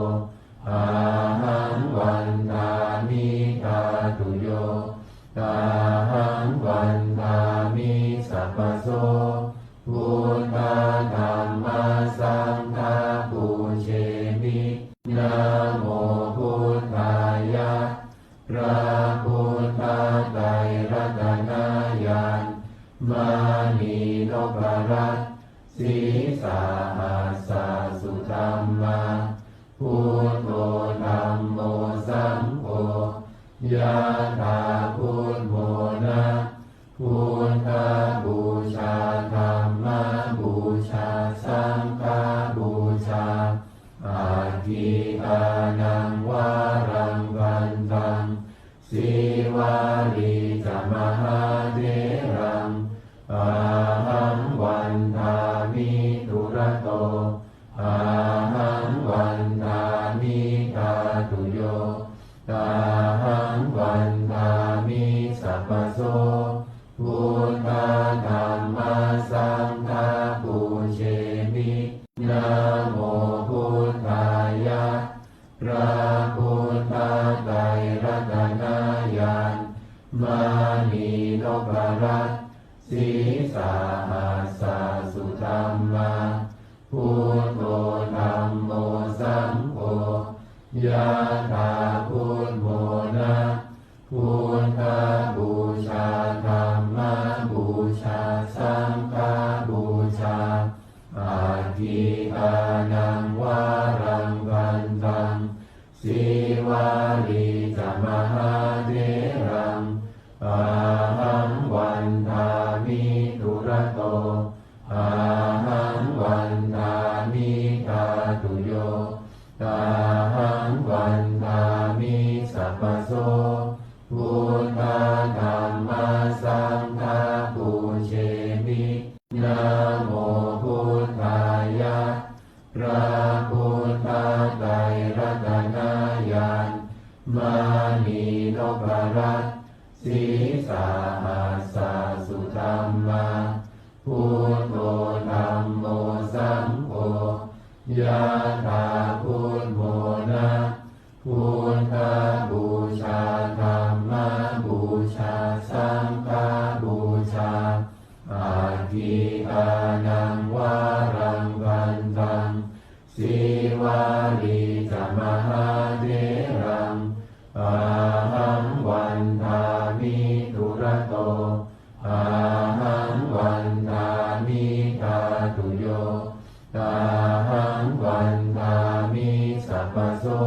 Ahaṃ vandāmi dhātuyo, ahaṃ vandāmi sabbaso. Buddha dhamma saṅgha pūjemi. Namo buddhāya. พระพุทธไตรรัตนญาณ มณีนพรัตน์ sīsahassa sudhammā. Buddho dhammo saṅgho, yathā buddho na. Buddhapūjā, dhammapūjā, saṅghapūjā, aggīdānaṃ varaṃ vandaṃ. Sīvalī ca mahātheraṃ, ahaṃ vandāmi dūrato. Ahaṃ vandāmi dhātuyo, ahaṃ vandāmi sabbaso. Buddha dhamma saṅgha pūjemi. Namo buddhāya. พระพุทธไตรรัตนญาณ มณีนพรัตน์ sīsahassa sudhammā. Buddho dhammo saṅgho, yathā mānī noparassī sahassā sudhammā. Buddho dhammo saṅgho yathā buddhamona. Buddhapūjā dhammapūjā saṅghapūjā. Atthi dānaṃ varaṃ bhaddaṃ. Sīvalī ca mahātheraṃ ahaṃ vandāmi dūrato. Ahaṃ vandāmi dhātuyo. Ahaṃ vandāmi sabbaso.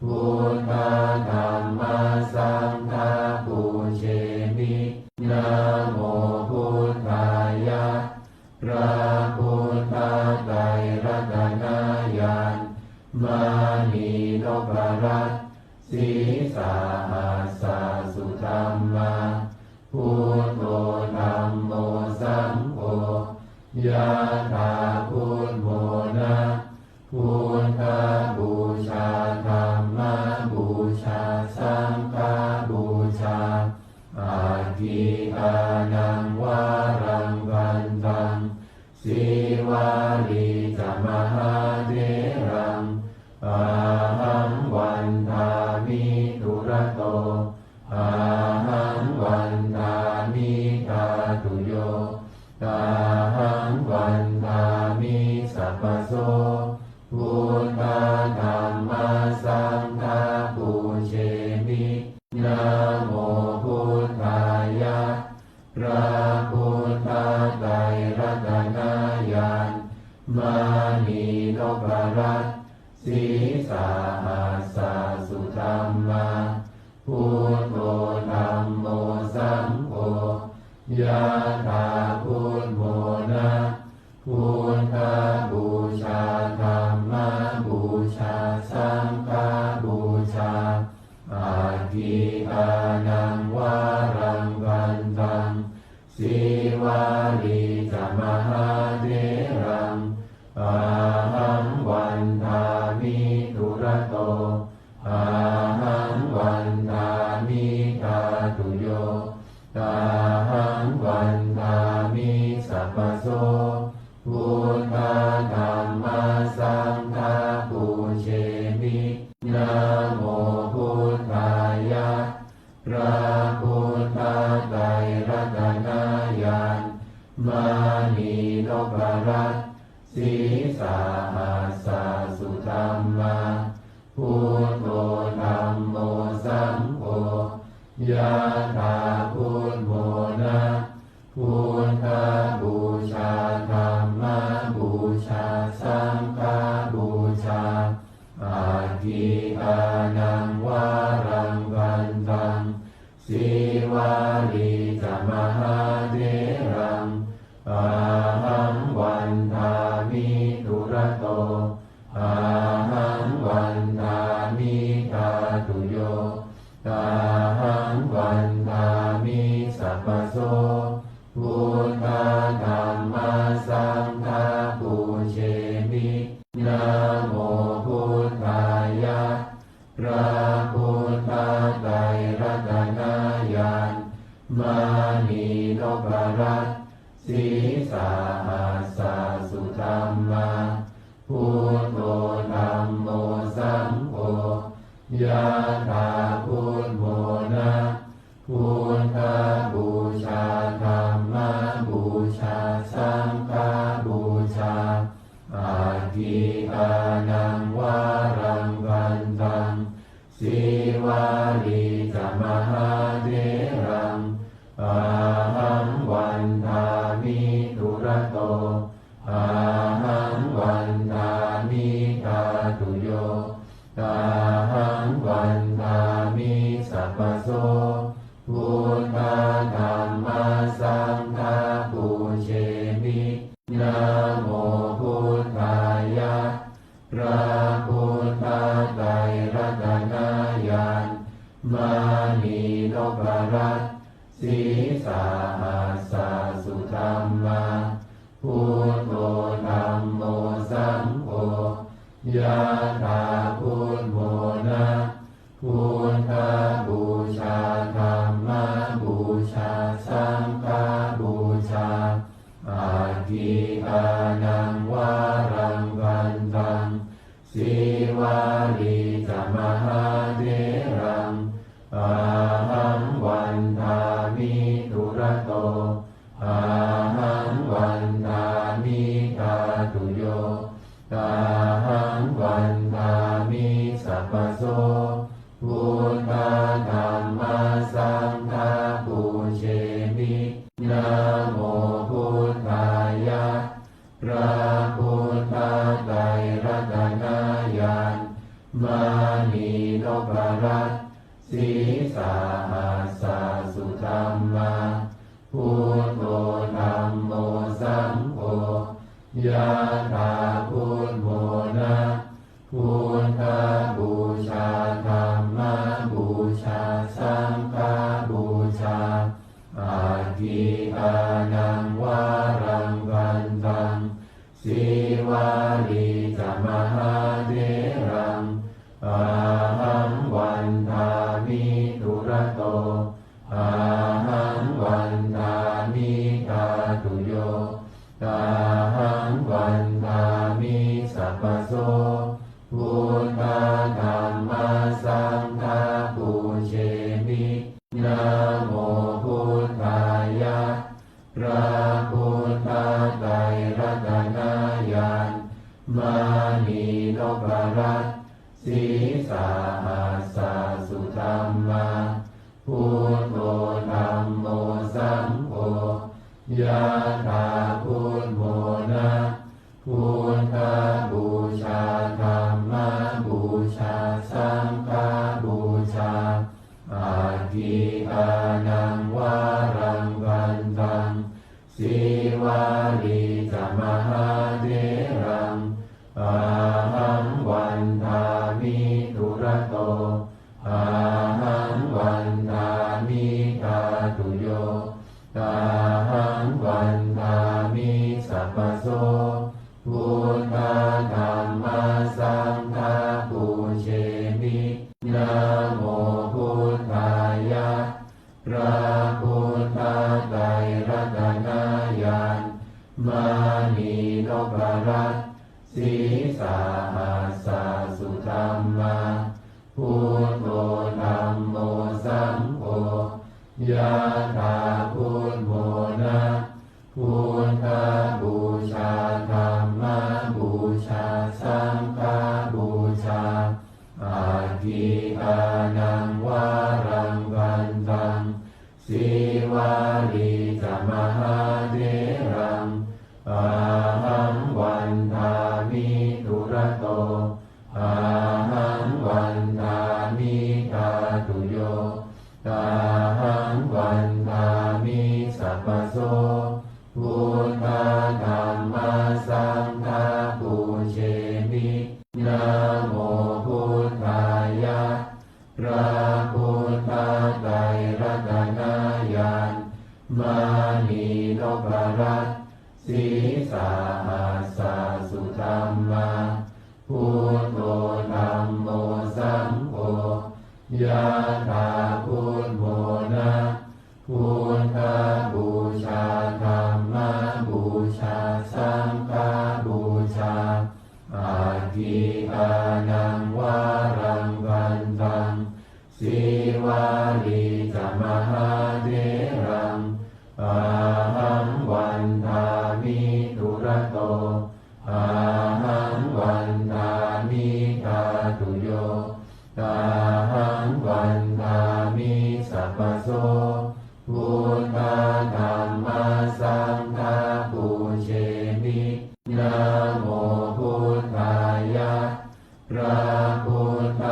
Buddha dhamma saṅgha pūjemi. Namo buddhāya. พระพุทธไตรรัตนญาณ mānī noparassī sahassā sudhammā. Buddho dhammo saṅgho yathā buddhamona. Buddhapūjā dhammapūjā saṅghapūjā. Atthi dānaṃ varaṃ bhaddaṃ. Sīvalī ca mahātheraṃ ahaṃ vandāmi dūrato. Ahaṃ vandāmi dhātuyo. Ahaṃ vandāmi sabbaso. Buddha dhamma saṅgha pūjemi. Namo buddhāya. พระพุทธไตรรัตนญาณ mānī noparassī sahassā sudhammā. Buddho dhammo saṅgho yathā buddhamona. Buddhapūjā dhammapūjā saṅghapūjā. Atthi dānaṃ varaṃ bhaddaṃ. Sīvalī ca mahātheraṃ ahaṃ vandāmi dūrato. Ahaṃ vandāmi dhātuyo. Ahaṃ vandāmi sabbaso. Buddha dhamma saṅgha pūjemi. Namo buddhāya. พระพุทธไตรรัตนญาณ mānī noparassī sahassā sudhammā. Buddho dhammo saṅgho yathā buddhamona. Buddhapūjā dhammapūjā saṅghapūjā. Atthi dānaṃ varaṃ bhaddaṃ. Sīvalī ca mahātheraṃ ahaṃ vandāmi dūrato. Ahaṃ vandāmi dhātuyo. Ahaṃ vandāmi sabbaso. Buddha dhamma saṅgha pūjemi. Namo buddhāya. พระพุทธไตรรัตนญาณ mānī noparassī sahassā sudhammā. Buddho dhammo saṅgho yathā buddhamona. Buddhapūjā dhammapūjā saṅghapūjā. Atthi dānaṃ varaṃ bhaddaṃ. Sīvalī ca mahātheraṃ ahaṃ vandāmi dūrato. Ahaṃ vandāmi dhātuyo. Ahaṃ vandāmi sabbaso. Buddha dhamma saṅgha pūjemi. Namo buddhāya. พระพุทธไตรรัตนญาณ mānī noparassī sahassā sudhammā. Buddho dhammo saṅgho yathā buddhamona. Buddhapūjā, dhammapūjā, saṅghapūjā. Aggīdānaṃ varaṃ gandhaṃ, Sīvalī ca mahātheraṃ, ahaṃ vandāmi dūrato, ahaṃ vandāmi dhātuyo, ahaṃ vandāmi sabbaso. Buddha dhamma saṅgha pūjemi. Namo buddhāya. พระพุทธไตรรัตนญาณ มณีนพรัตน์ sīsahassa sudhammā, buddho dhammo saṅgho, yathā buddhamona. Buddhapūjā, dhammapūjā, saṅghapūjā. Aggīdānaṃ varaṃ gandhaṃ, Sīvalī ca mahātheraṃ, ahaṃ vandāmi dūrato, ahaṃ vandāmi dhātuyo, ahaṃ vandāmi sabbaso. Buddha dhamma saṅgha pūjemi. Namo buddhāya. พระพุทธไตรรัตนญาณ มณีนพรัตน์ sīsahassa sudhammā, buddho dhammo saṅgho, yathā buddhamona. Buddhapūjā, dhammapūjā, saṅghapūjā. Aggīdānaṃ varaṃ gandhaṃ, Sīvalī ca mahātheraṃ, ahaṃ vandāmi dūrato, ahaṃ vandāmi dhātuyo, ahaṃ vandāmi sabbaso. Buddha dhamma saṅgha pūjemi. Namo buddhāya. พระพุทธไตรรัตนญาณ มณีนพรัตน์ sīsahassa sudhammā, buddho dhammo saṅgho, yathā buddhamona. Buddhapūjā, dhammapūjā, saṅghapūjā. Aggīdānaṃ varaṃ gandhaṃ, Sīvalī ca mahātheraṃ, ahaṃ vandāmi dūrato, ahaṃ vandāmi dhātuyo, ahaṃ vandāmi sabbaso. Buddha dhamma saṅgha pūjemi. Namo buddhāya. พระพุทธไตรรัตนญาณ มณีนพรัตน์ sīsahassa sudhammā, buddho dhammo saṅgho, yathā buddhamona. Buddhapūjā, dhammapūjā, saṅghapūjā. Aggīdānaṃ varaṃ gandhaṃ, Sīvalī ca mahātheraṃ, ahaṃ vandāmi dūrato, ahaṃ vandāmi dhātuyo, ahaṃ vandāmi sabbaso. Buddha dhamma saṅgha pūjemi. Namo buddhāya. พระพุทธ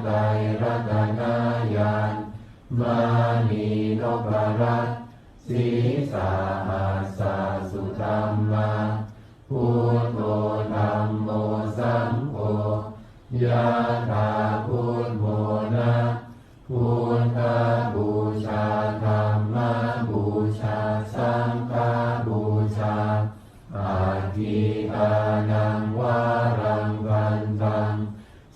ไตรรัตนญาณ มณีนพรัตน์ sīsahassa sudhammā, buddho dhammo saṅgho, yathā buddhamona. Buddhapūjā, dhammapūjā, saṅghapūjā. Aggīdānaṃ varaṃ gandhaṃ,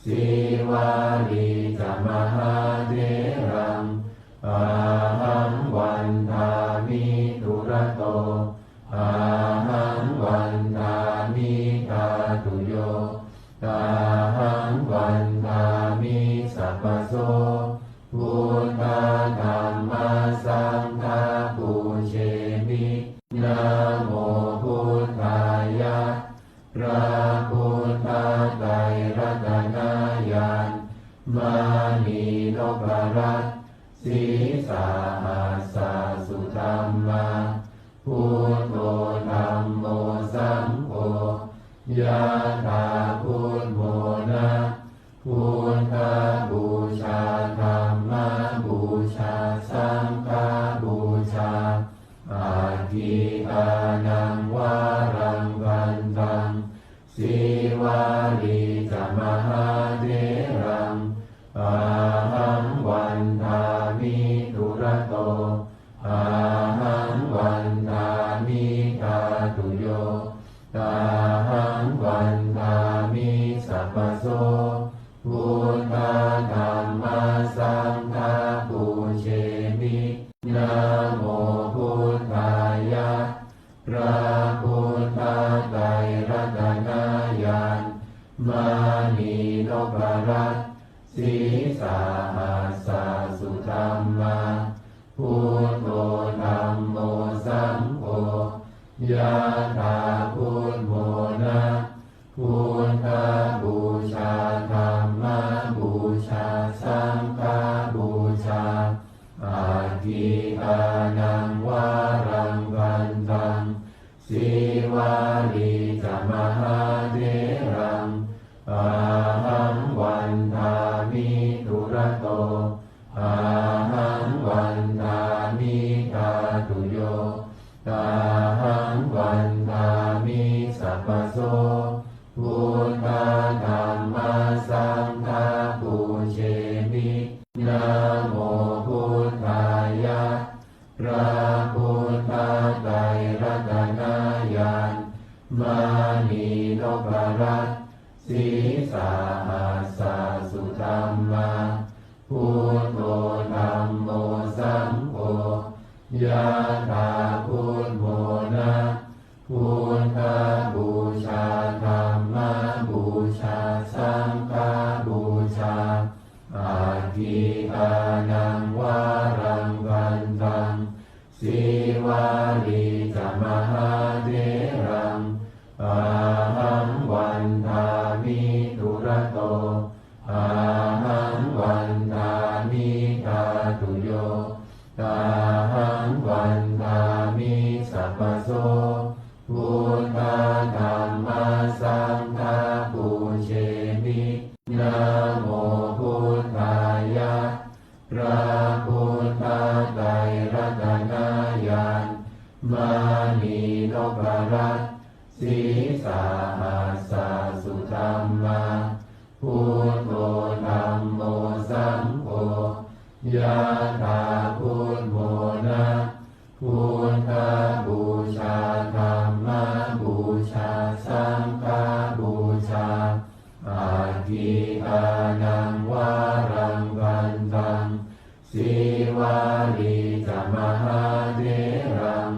Sīvalī ca mahā Parat. Sīsahassa sudhammā. Buddho dhammo saṅgho. Yātrā Buddho na. Buddhapūjā Dhammapūjā Saṅghapūjā. Aggīdānaṃ varaṃ gandhaṃ. Sīvalī ca mahātheraṃ. Ahaṃ vandāmi dūrato. Ahaṃ vandāmi dhātuyo. Ahaṃ vandāmi sabbaso. Buddha dhamma saṅgha pūjemi. Namo Buddhāya. พระพุทธไตรรัตนญาณ มณีนพรัตน์ Sīsahassa sudhammā. Buddho dhammo saṅgho. Yātrā Buddho na. Buddhapūjā Dhammapūjā Saṅghapūjā. Aggīdānaṃ varaṃ gandhaṃ. Sīvalī ca mahātheraṃ. Ahaṃ vandāmi dūrato. Ahaṃ vandāmi dhātuyo. Ahaṃ vandāmi sabbaso. Buddha dhamma saṅgha pūjemi. Namo Buddhāya. พระพุทธไตรรัตนญาณ มณีนพรัตน์ Sīsahassa sudhammā. Buddho dhammo saṅgho. Yātrā Buddho na. Buddhapūjā Dhammapūjā Saṅghapūjā. Aggīdānaṃ varaṃ gandhaṃ. Sīvalī ca mahātheraṃ. Ahaṃ vandāmi dūrato. Ahaṃ vandāmi dhātuyo. Ahaṃ vandāmi sabbaso. Buddha dhamma saṅgha pūjemi. Namo Buddhāya. พระพุทธไตรรัตนญาณ มณีนพรัตน์ Sīsahassa sudhammā. Buddho dhammo saṅgho. Yātrā Buddho na. Buddhapūjā Dhammapūjā Saṅghapūjā. Aggīdānaṃ varaṃ gandhaṃ. Sīvalī ca mahātheraṃ.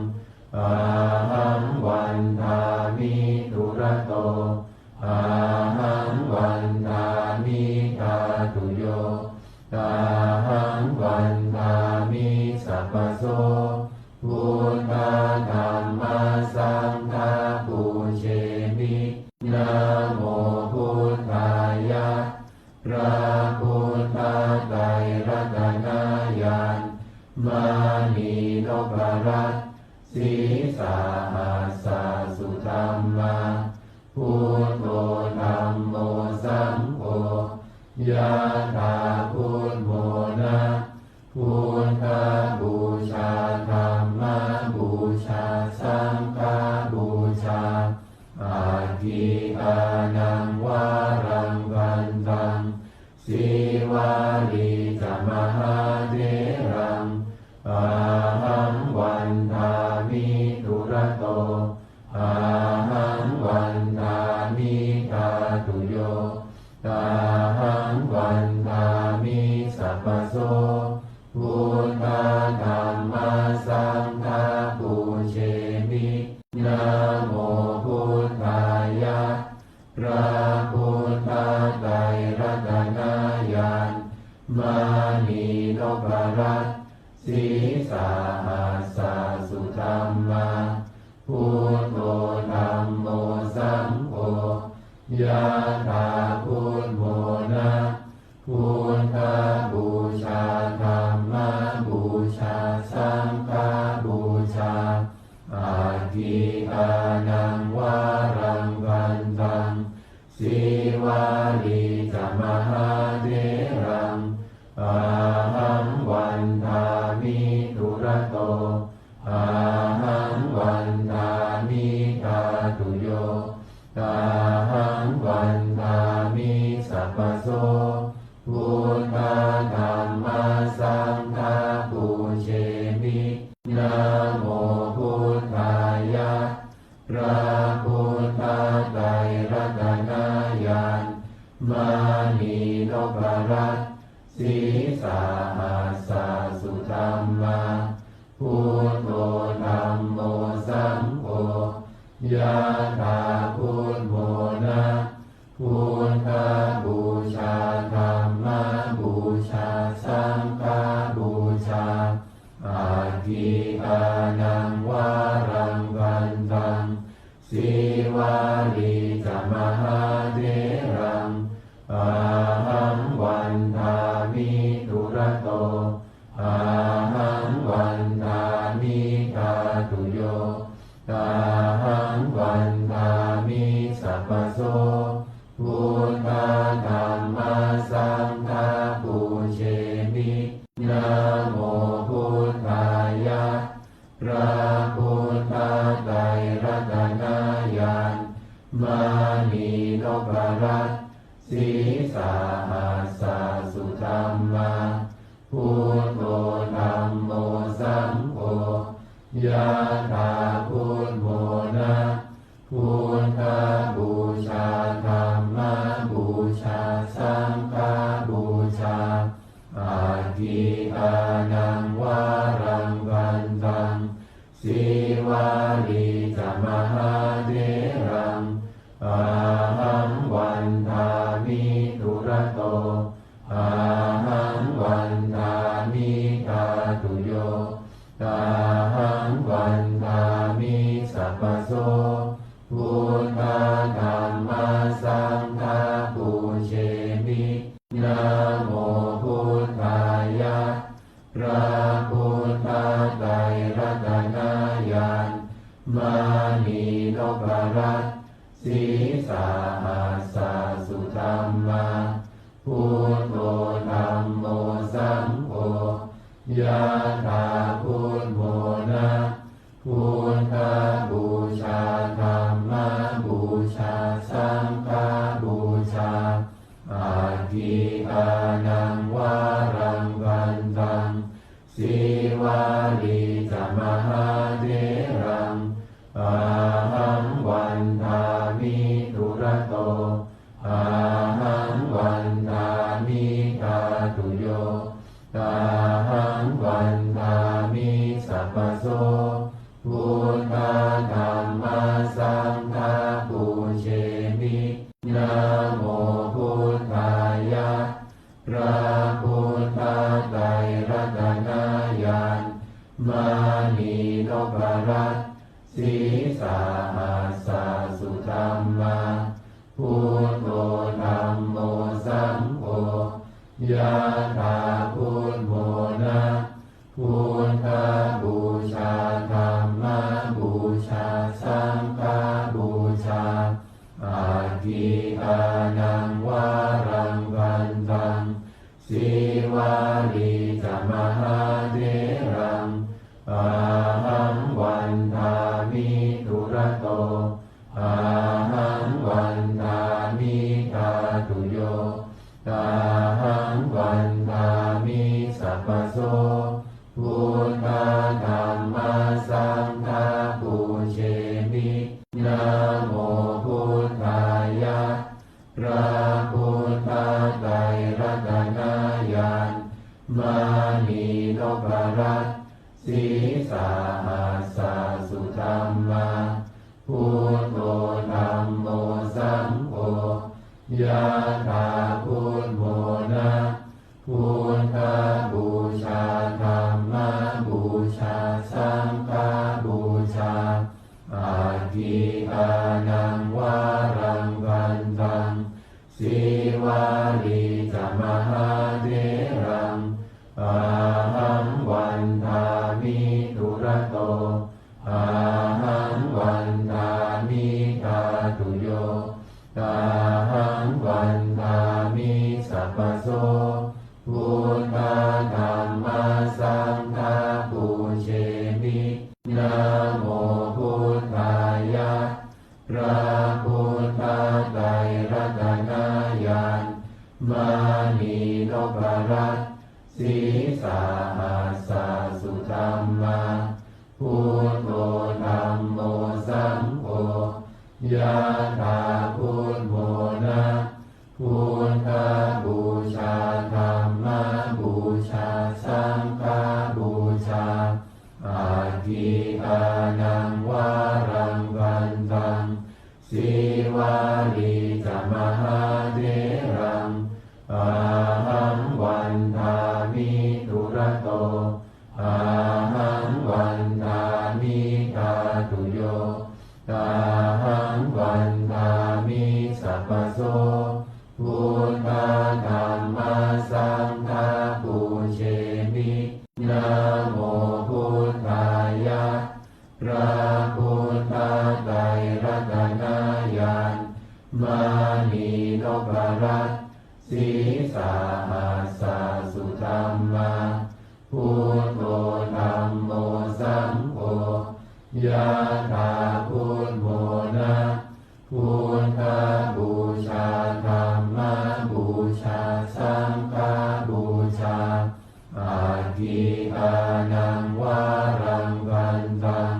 Ahaṃ vandāmi dūrato. Ahaṃ vandāmi dhātuyo. Ahaṃ vandāmi sabbaso. Buddha dhamma saṅgha pūjemi. Namo Buddhāya. พระพุทธไตรรัตนญาณ มณีนพรัตน์ Sīsahassa sudhammā. Buddho dhammo saṅgho. Yātrā Buddho na. Buddhapūjā Dhammapūjā Saṅghapūjā. Aggīdānaṃ varaṃ gandhaṃ. Sīvalī ca mahātheraṃ. Ahaṃ vandāmi dūrato. Ahaṃ vandāmi dhātuyo. Ahaṃ vandāmi sabbaso. Buddha dhamma saṅgha pūjemi. Namo Buddhāya. พระพุทธไตรรัตนญาณ มณีนพรัตน์ Sīsahassa sudhammā. Buddho dhammo saṅgho. Yātrā Buddho na. Buddhapūjā rato, ahaṃ vandāmi dhātuyo, ahaṃ vandāmi sabbaso, buddha dhamma saṅgha pūjemi. Namo buddhāya, พระพุทธไตรรัตนญาณ มณีนพรัตน์ ศรีสหัสสสุธรรมา Buddho dhammo saṅgho, ยะถา พุทโธ นะ พุทธบูชา ธัมมบูชา สังฆบูชา Aggīdānaṃ varaṃ vandaṃ, Sīvalī ca mahātheraṃ, ahaṃ vandāmi dūrato, ahaṃ vandāmi dhātuyo, ahaṃ vandāmi sabbaso, buddha dhamma saṅgha pūjemi. Namo buddhāya, พระพุทธไตรรัตนญาณ มณีนพรัตน์ ศรีสหัสสสุธรรมา Buddho dhammo saṅgho, ยะถา พุทโธ นะ พุทธบูชา ธัมมบูชา สังฆบูชา Aggīdānaṃ varaṃ vandaṃ, Sīvalī ca mahātheraṃ, ahaṃ vandāmi dūrato, ahaṃ vandāmi dhātuyo, ahaṃ vandāmi sabbaso, buddha dhamma saṅgha pūjemi. Namo buddhāya, พระพุทธไตรรัตนญาณ มณีนพรัตน์ ศรีสหัสสสุธรรมา Buddho dhammo saṅgho, ยะถา พุทโธ นะ พุทธบูชา ธัมมบูชา สังฆบูชา Aggīdānaṃ varaṃ vandaṃ, Sīvalī ca mahātheraṃ, ahaṃ vandāmi dūrato, ahaṃ vandāmi dhātuyo, ahaṃ vandāmi sabbaso, buddha dhamma saṅgha pūjemi. Namo buddhāya, พระพุทธไตรรัตนญาณ มณีนพรัตน์ ศรีสหัสสสุธรรมา Buddho dhammo saṅgho, ยะถา พุทโธ นะ พุทธบูชา ธัมมบูชา สังฆบูชา Aggīdānaṃ varaṃ vandaṃ, Sīvalī ca mahātheraṃ, ahaṃ vandāmi dūrato, ahaṃ vandāmi dhātuyo, ahaṃ vandāmi sabbaso, buddha dhamma saṅgha pūjemi. Namo buddhāya, พระพุทธไตรรัตนญาณ มณีนพรัตน์ ศรีสหัสสสุธรรมา Buddho dhammo saṅgho, ยะถา พุทโธ นะ พุทธบูชา ธัมมบูชา สังฆบูชา Aggīdānaṃ varaṃ vandaṃ, Sīvalī ca mahātheraṃ, ahaṃ vandāmi dūrato, ahaṃ vandāmi dhātuyo, ahaṃ vandāmi sabbaso, buddha dhamma saṅgha pūjemi. Namo buddhāya. พระพุทธไตรรัตนญาณ มณีนพรัตน์ sīsahassa sudhammā, buddho dhammo saṅgho, yathābudmona, buddhapūjā, dhammapūjā, saṅghapūjā, aggīdānaṃ varaṃ gandhaṃ,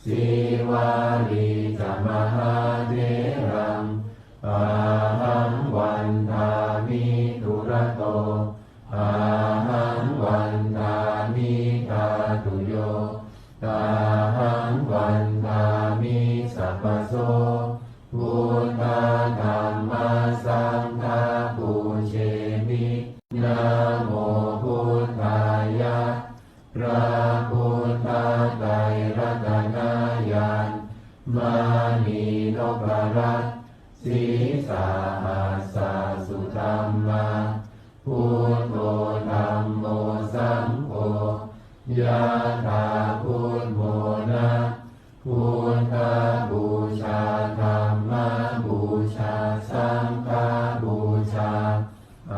sīvalī ca mahātheraṃ, ahaṃ vandāmi dūrato, ahaṃ vandāmi dhātuyo, ahaṃ vandāmi sabbaso, buddha dhamma saṅgha pūjemi. Namo buddhāya. พระพุทธไตรรัตนญาณ มณีนพรัตน์ sīsahassa sudhammā, buddho dhammo saṅgho, yathābudmona, buddhapūjā, dhammapūjā, saṅghapūjā,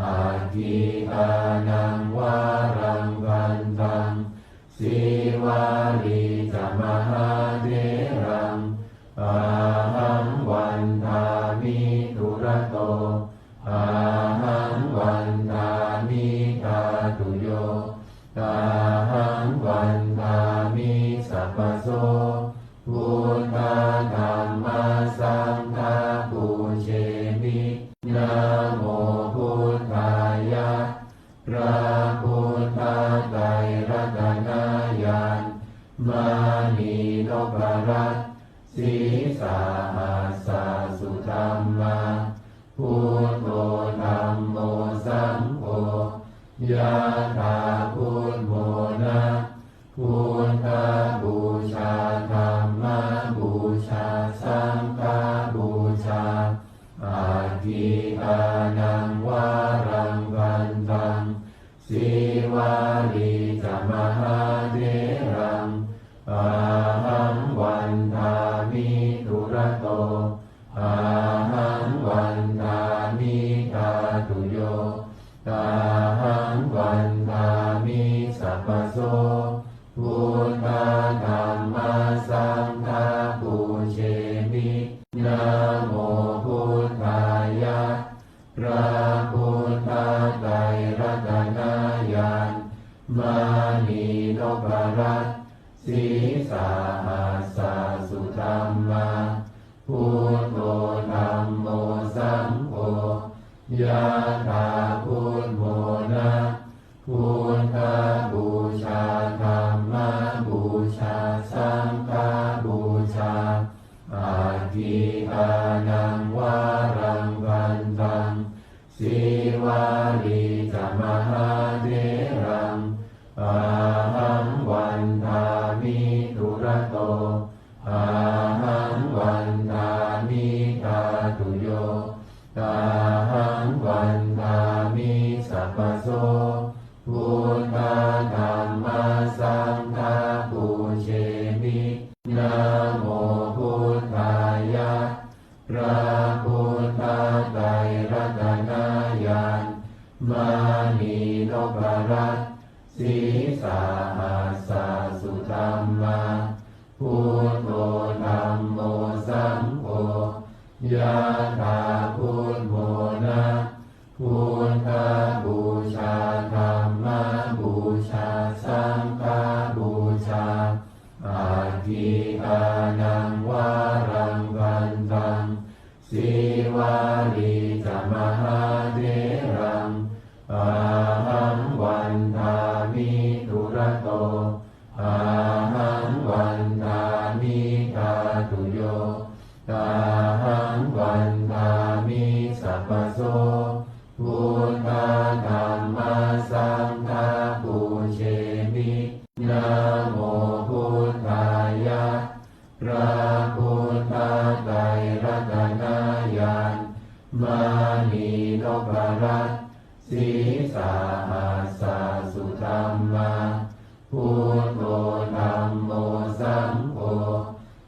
aggīdānaṃ varaṃ gandhaṃ, sīvalī ca mahātheraṃ, ahaṃ vandāmi dūrato, ahaṃ vandāmi dhātuyo, ahaṃ vandāmi sabbaso, buddha dhamma saṅgha pūjemi. Namo buddhāya. พระพุทธไตรรัตนญาณ มณีนพรัตน์ sīsahassa sudhammā, buddho dhammo saṅgho, yathābudmona, buddhapūjā, dhammapūjā, saṅghapūjā, aggīdānaṃ varaṃ gandhaṃ, sīvalī ca mahātheraṃ, ahaṃ vandāmi dūrato, ahaṃ vandāmi dhātuyo, ahaṃ vandāmi sabbaso, buddha dhamma saṅgha pūjemi. Namo buddhāya. พระพุทธไตรรัตนญาณ มณีนพรัตน์ sīsahassa sudhammā, buddho dhammo saṅgho, yathābudmona, buddhapūjā, dhammapūjā, saṅghapūjā, aggīdānaṃ varaṃ gandhaṃ, sīvalī ca mahātheraṃ, ahaṃ vandāmi dūrato, ahaṃ vandāmi dhātuyo, ahaṃ vandāmi sabbaso, buddha dhamma saṅgha pūjemi. Namo buddhāya. พระพุทธไตรรัตนญาณ มณีนพรัตน์ sīsahassa sudhammā, buddho dhammo saṅgho, yathābudmona, buddhapūjā, dhammapūjā, saṅghapūjā, aggīdānaṃ varaṃ gandhaṃ, sīvalī ca mahātheraṃ, ahaṃ vandāmi dūrato, ahaṃ vandāmi dhātuyo, ahaṃ vandāmi sabbaso, buddha dhamma saṅgha pūjemi. Namo buddhāya. พระพุทธไตรรัตนญาณ มณีนพรัตน์ sīsahassa sudhammā,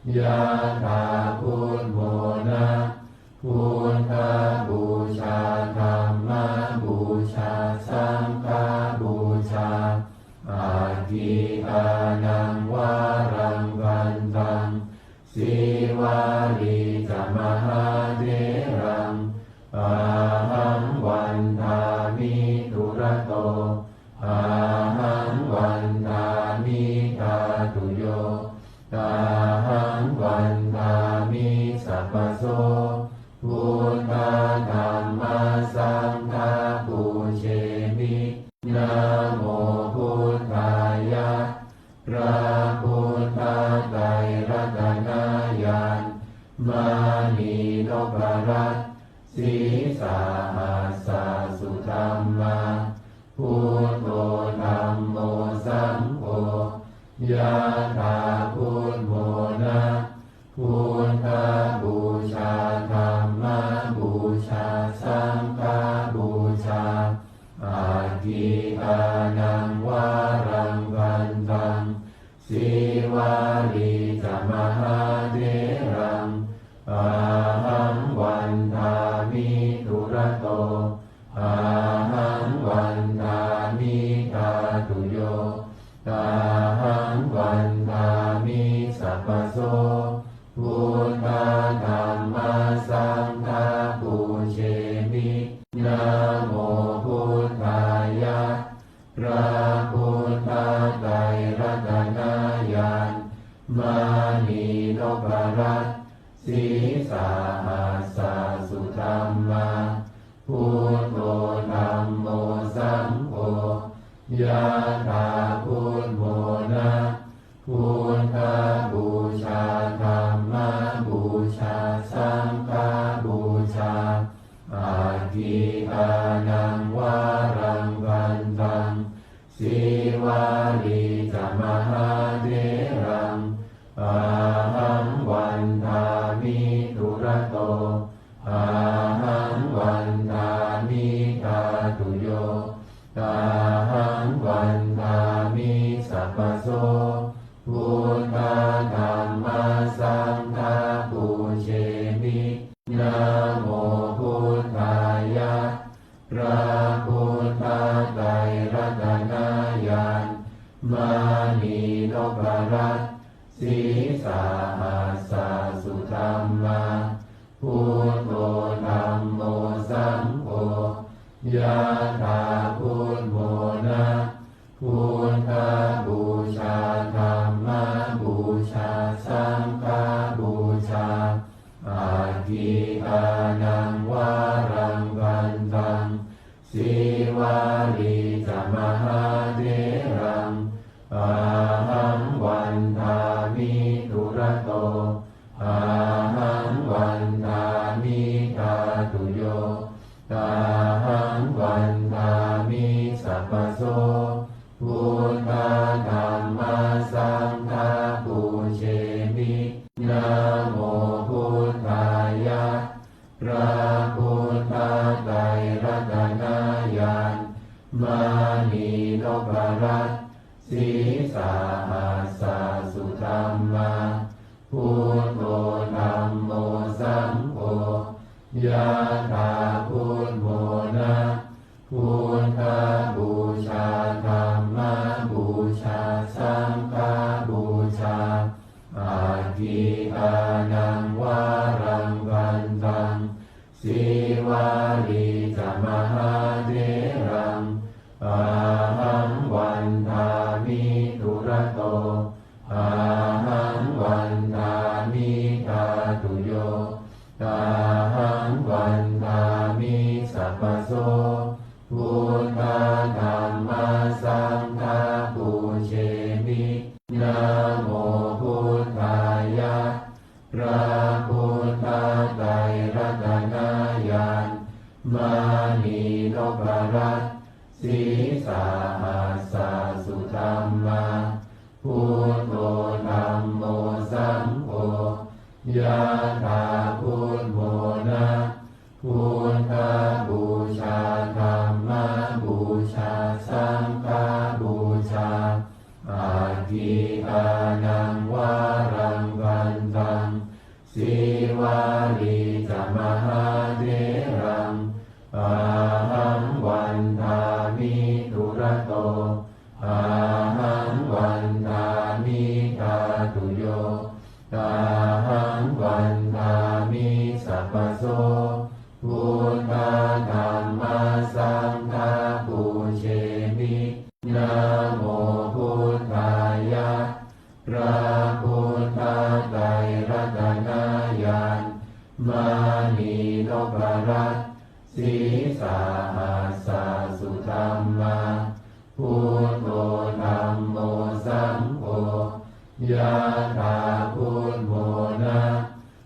Yathā buddhamona, buddhapūjā, dhammapūjā, saṅghapūjā, aggīdānaṃ varaṃ vandaṃ, Sīvalī ca mahātheraṃ, ahaṃ vandāmi dūrato, ahaṃ vandāmi dhātuyo, ahaṃ vandāmi sabbaso, buddha dhamma saṅgha pūjemi. Namo buddhāya, พระพุทธไตรรัตนญาณ มณีนพรัตน์ sīsahassa sudhammā, buddho dhammo saṅgho, yathā buddhamona, buddhapūjā, dhammapūjā, saṅghapūjā, aggīdānaṃ varaṃ vandaṃ, Sīvalī ca mahātheraṃ, ahaṃ vandāmi dūrato, ahaṃ vandāmi dhātuyo, ahaṃ vandāmi sabbaso, buddha dhamma saṅgha pūjemi. Namo buddhāya, พระพุทธไตรรัตนญาณ มณีนพรัตน์ sīsahassa sudhammā, buddho dhammo saṅgho, yathā buddhamona, buddhapūjā, dhammapūjā, saṅghapūjā, aggīdānaṃ varaṃ vandaṃ, Sīvalī ca mahātheraṃ, ahaṃ vandāmi dūrato, ahaṃ vandāmi dhātuyo, ahaṃ vandāmi sabbaso, buddha dhamma saṅgha pūjemi. Namo buddhāya, พระพุทธไตรรัตนญาณ มณีนพรัตน์ sīsahassa sudhammā, buddho dhammo saṅgho, yathā buddhamona, buddhapūjā, dhammapūjā, saṅghapūjā, aggīdānaṃ varaṃ vandaṃ, Sīvalī ca mahātheraṃ, ahaṃ vandāmi dūrato, ahaṃ vandāmi dhātuyo, ahaṃ vandāmi sabbaso, buddha dhamma saṅgha pūjemi. Namo buddhāya, พระพุทธไตรรัตนญาณ มณีนพรัตน์ sīsahassa sudhammā, buddho dhammo saṅgho, yathā buddhamona, buddhapūjā, dhammapūjā, saṅghapūjā, aggīdānaṃ varaṃ vandaṃ, Sīvalī ca mahātheraṃ, ahaṃ vandāmi dūrato, ahaṃ vandāmi dhātuyo, ahaṃ vandāmi sabbaso, buddha dhamma saṅgha pūjemi. Namo buddhāya, พระพุทธไตรรัตนญาณ มณีนพรัตน์ sīsahassa sudhammā, buddho dhammo saṅgho, yathā buddhamona, buddhapūjā, dhammapūjā, saṅghapūjā, aggīdānaṃ varaṃ vandaṃ, Yathā buddhamona,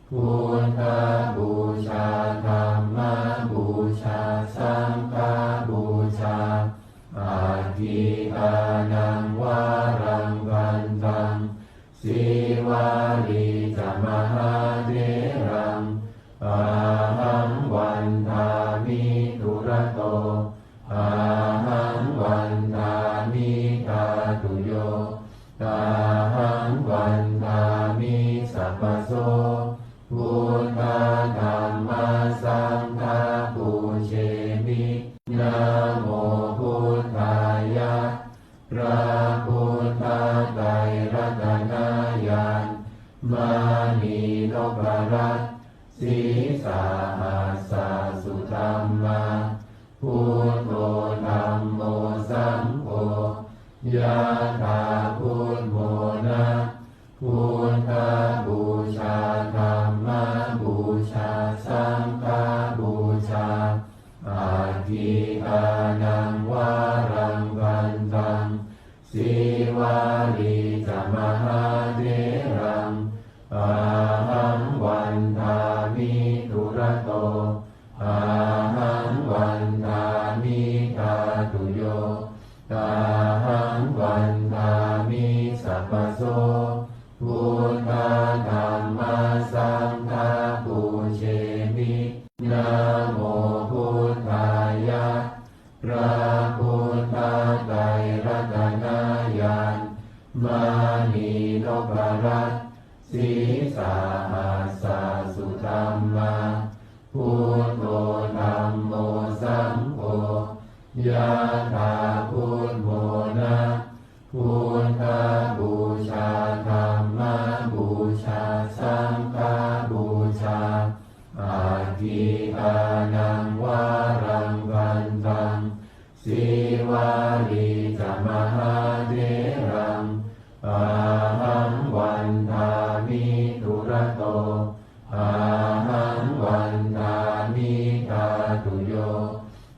buddhapūjā, dhammapūjā, saṅghapūjā, atthi dānaṃ varaṃ gandhaṃ, sīvalī ca mahātheraṃ, ahaṃ vandāmi dūrato, ahaṃ vandāmi dhātuyo, ahaṃ vandāmi sabbaso. Buddha dhamma saṅgha pūjemi. Namo buddhāya. พระพุทธไตรรัตนญาณ มณีนพรัตน์ ศีสหัสสะสุธัมมา Buddho dhammo saṅgho, yathā buddhamona, buddhapūjā, dhammapūjā, saṅghapūjā, atthi dānaṃ varaṃ gandhaṃ, sīvalī ca mahātheraṃ, ahaṃ vandāmi dūrato, ahaṃ vandāmi dhātuyo, ahaṃ vandāmi sabbaso. Buddha dhamma saṅgha pūjemi. Namo buddhāya. พระพุทธไตรรัตนญาณ มณีนพรัตน์ ศีสหัสสะสุธัมมา Buddho dhammo saṅgho, yathā buddhamona, buddhapūjā, dhammapūjā, saṅghapūjā, atthi dānaṃ varaṃ gandhaṃ, sīvalī ca mahātheraṃ, ahaṃ vandāmi dūrato, ahaṃ vandāmi dhātuyo,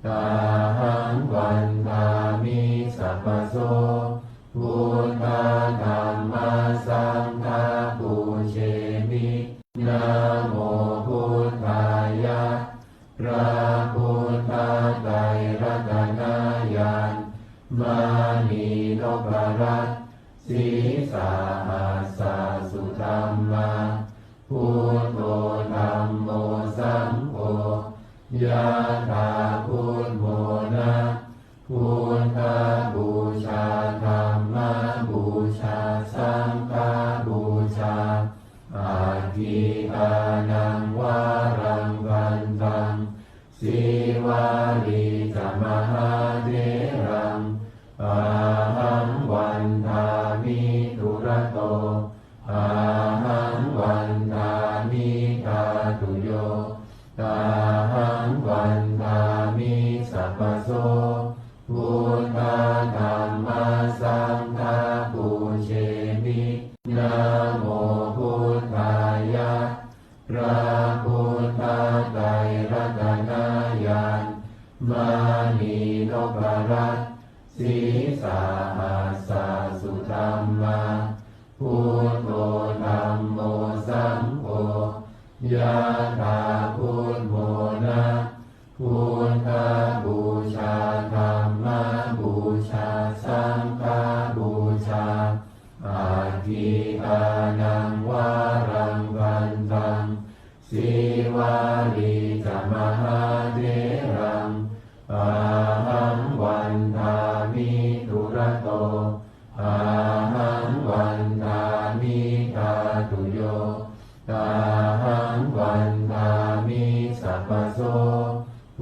ahaṃ vandāmi sabbaso. Buddha dhamma saṅgha pūjemi. Namo buddhāya. พระพุทธไตรรัตนญาณ มณีนพรัตน์ ศีสหัสสะสุธัมมา Buddho dhammo saṅgho, yathā buddhamona, buddhapūjā, dhammapūjā, saṅghapūjā, atthi dānaṃ varaṃ gandhaṃ, sīvalī ca mahātheraṃ, ahaṃ vandāmi dūrato, ahaṃ vandāmi dhātuyo, ahaṃ vandāmi sabbaso. Buddha dhamma saṅgha pūjemi. Namo buddhāya. พระพุทธไตรรัตนญาณ มณีนพรัตน์ ศีสหัสสะสุธัมมา Buddho dhammo saṅgho, yathā buddhamona, buddhapūjā, dhammapūjā, saṅghapūjā, atthi dānaṃ varaṃ gandhaṃ, sīvalī ca mahātheraṃ, ahaṃ vandāmi dūrato, ahaṃ vandāmi dhātuyo, ahaṃ vandāmi sabbaso.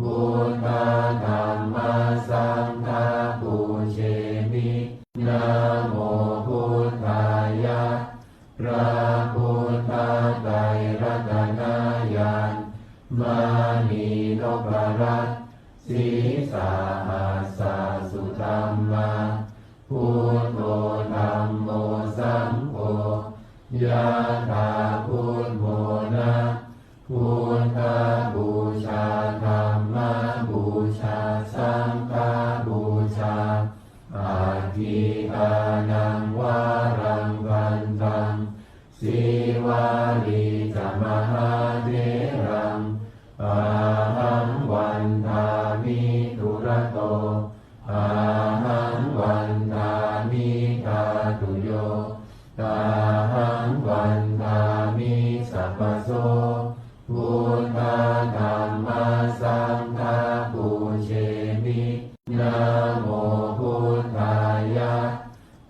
Buddha dhamma saṅgha pūjemi. Namo buddhāya. พระพุทธไตรรัตนญาณ มณีนพรัตน์ ศีสหัสสะสุธัมมา Buddho dhammo saṅgho, yathā buddhamona, buddhapūjā, dhammapūjā, saṅghapūjā, atthi dānaṃ varaṃ gandhaṃ,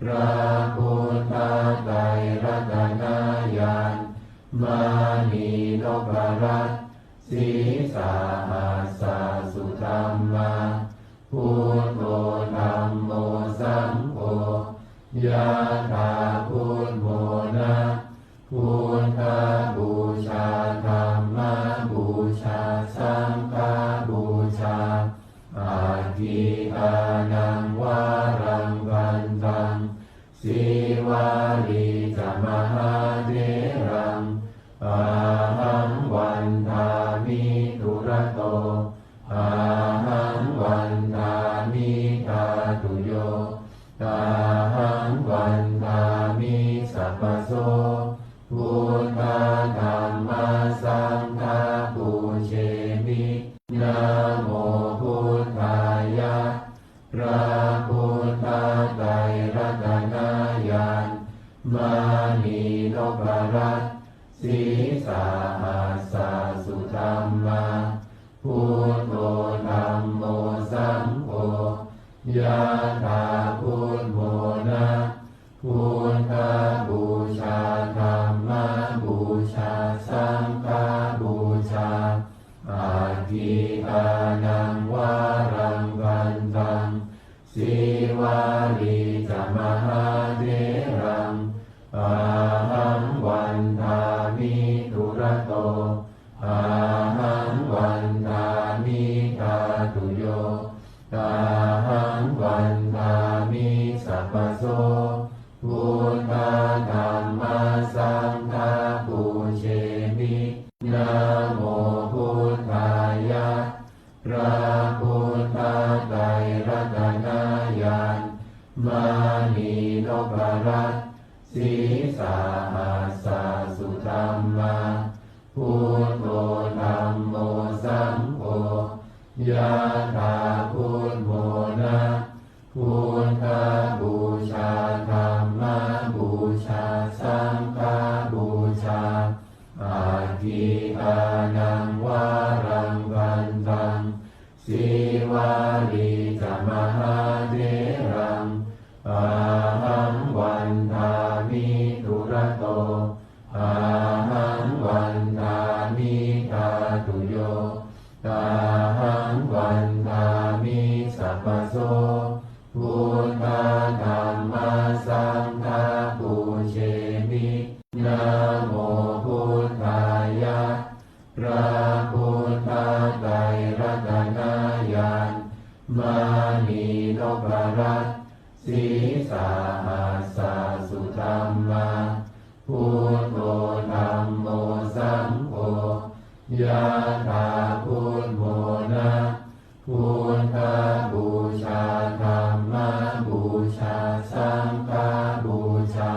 พระพุทธไตรรัตนญาณ มณีนพรัตน์ sīsahassa sudhammā, buddho dhammo saṅgho, yathā buddho na, buddhapūjā dhammapūjā saṅghapūjā, aggīdānaṃ varaṃ gandhaṃ, Sīvalī ca mahātheraṃ, ahaṃ vandāmi dūrato, ahaṃ vandāmi dhātuyo, ahaṃ vandāmi sabbaso, buddha dhamma saṅgha pūjemi. Namo buddhāya. พระพุทธไตรรัตนญาณ มณีนพรัตน์ sīsahassa sudhammā, buddho dhammo saṅgho, yathā buddho na, buddhapūjā dhammapūjā saṅghapūjā, aggīdānaṃ varaṃ gandhaṃ, Sīvalī ca mahātheraṃ, ahaṃ vandāmi dūrato, ahaṃ vandāmi dhātuyo, ahaṃ vandāmi sabbaso, buddha dhamma saṅgha pūjemi. Namo buddhāya. พระพุทธไตรรัตนญาณ มณีนพรัตน์ sīsahassa sudhammā, buddho dhammo saṅgho, yathā buddho na, buddhapūjā dhammapūjā saṅghapūjā, aggīdānaṃ varaṃ gandhaṃ, Sīvalī ca mahātheraṃ, ahaṃ vandāmi dūrato, ahaṃ vandāmi dhātuyo, ahaṃ vandāmi sabbaso, buddha dhamma saṅgha pūjemi. Namo buddhāya. พระพุทธไตรรัตนญาณ มณีนพรัตน์ sīsahassa sudhammā, buddho dhammo saṅgho, yathā buddho na, buddhapūjā dhammapūjā saṅghapūjā,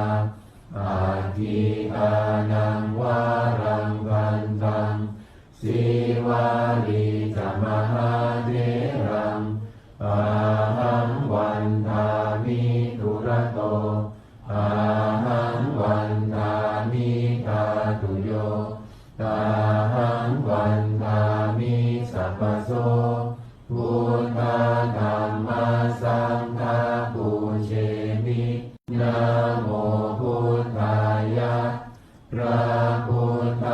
aggīdānaṃ varaṃ gandhaṃ, Sīvalī ca mahātheraṃ, ahaṃ vandāmi dūrato, ahaṃ vandāmi dhātuyo, ahaṃ vandāmi sabbaso, buddha dhamma saṅgha pūjemi. Namo buddhāya. พระพุทธ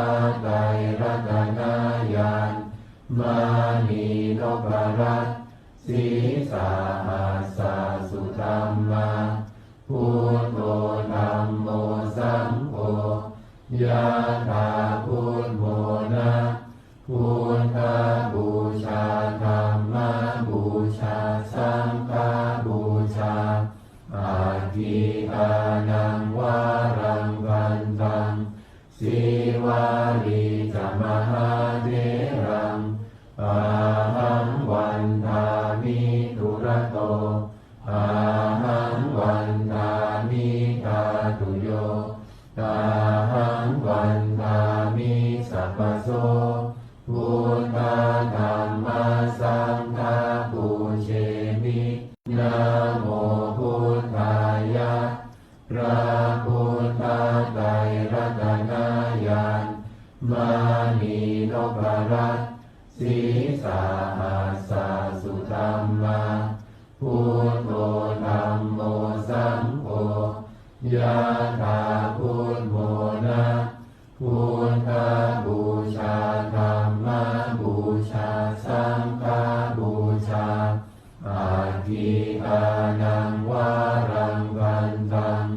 ไตรรัตนญาณ มณีนพรัตน์ sīsahassa sudhammā, buddho dhammo saṅgho, yathā buddho na, buddhapūjā dhammapūjā saṅghapūjā, aggīdānaṃ varaṃ gandhaṃ, Sīvalī ca mahātheraṃ, ahaṃ vandāmi dūrato, ahaṃ vandāmi dhātuyo, ahaṃ vandāmi sabbaso, buddha dhamma saṅgha pūjemi. Namo buddhāya. พระพุทธไตรรัตนญาณ มณีนพรัตน์ sīsahassa sudhammā, buddho dhammo Yathā buddhamona, buddhapūjā, dhammapūjā, saṅghapūjā, atthi dānaṃ varaṃ bhaddaṃ,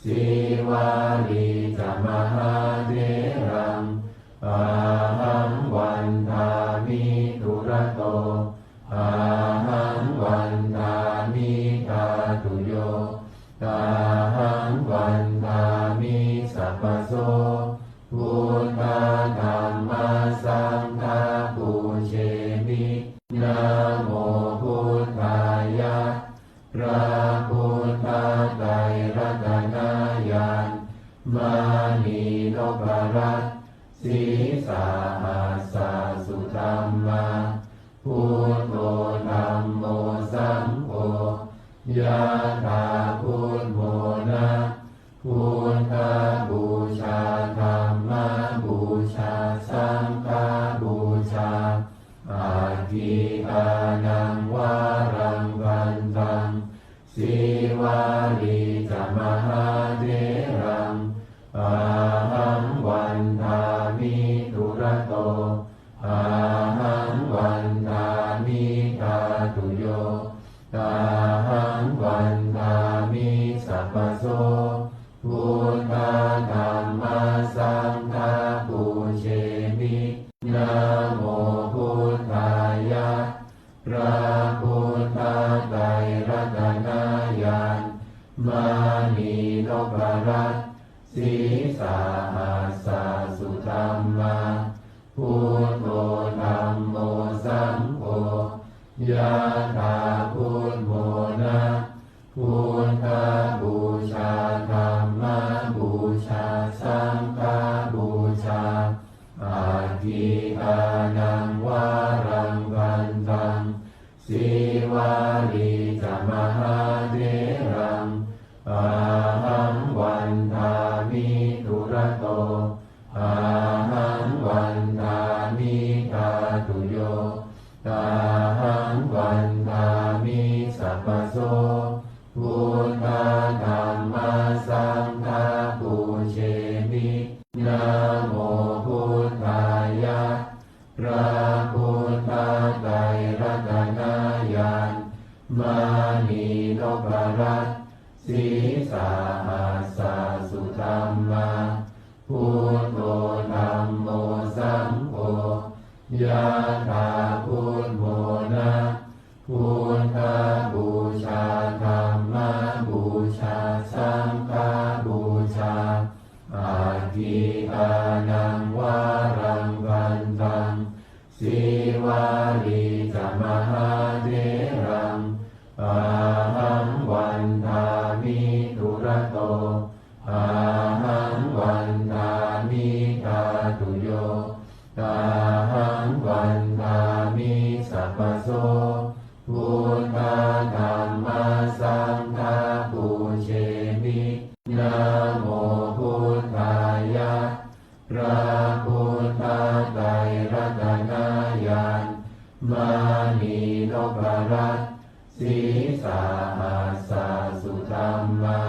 Sīvalī ca mahātheraṃ, ahaṃ vandāmi dūrato, ahaṃ vandāmi dhātuyo, ahaṃ vandāmi sabbaso. Buddha dhamma saṅgha pūjemi. Namo buddhāya. พระพุทธไตรรัตนญาณ มณีนพรัตน์ ศรีสหัสสสุธรรมา Buddho dhammo saṅgho, yathā buddhamona, buddhapūjā, dhammapūjā, saṅghapūjā, atthi dānaṃ varaṃ bhaddaṃ, Sīvalī ca mahātheraṃ, ahaṃ vandāmi dūrato, ahaṃ vandāmi dhātuyo, ahaṃ vandāmi sabbaso. Buddha dhamma saṅgha pūjemi. Namo buddhāya. พระพุทธไตรรัตนญาณ มณีนพรัตน์ ศรีสหัสสสุธรรมา Buddho dhammo saṅgho, yathā buddhamona, buddhapūjā, dhammapūjā, saṅghapūjā, atthi dānaṃ varaṃ bhaddaṃ, Sīvalī ca mahātheraṃ, ahaṃ vandāmi dūrato, ahaṃ vandāmi dhātuyo, ahaṃ vandāmi sabbaso. Buddha dhamma saṅgha pūjemi. Namo buddhāya. พระพุทธไตรรัตนญาณ มณีนพรัตน์ ศรีสหัสสสุธรรมา Buddho dhammo saṅgho, yathā buddhamona, buddhapūjā, dhammapūjā, saṅghapūjā, atthi dānaṃ varaṃ bhaddaṃ, Sīvalī ca mahātheraṃ, ahaṃ vandāmi dūrato, ahaṃ vandāmi dhātuyo, ahaṃ vandāmi sabbaso. Buddha dhamma saṅgha pūjemi. Namo buddhāya. พระพุทธไตรรัตนญาณ มณีนพรัตน์ ศรีสหัสสสุธรรมา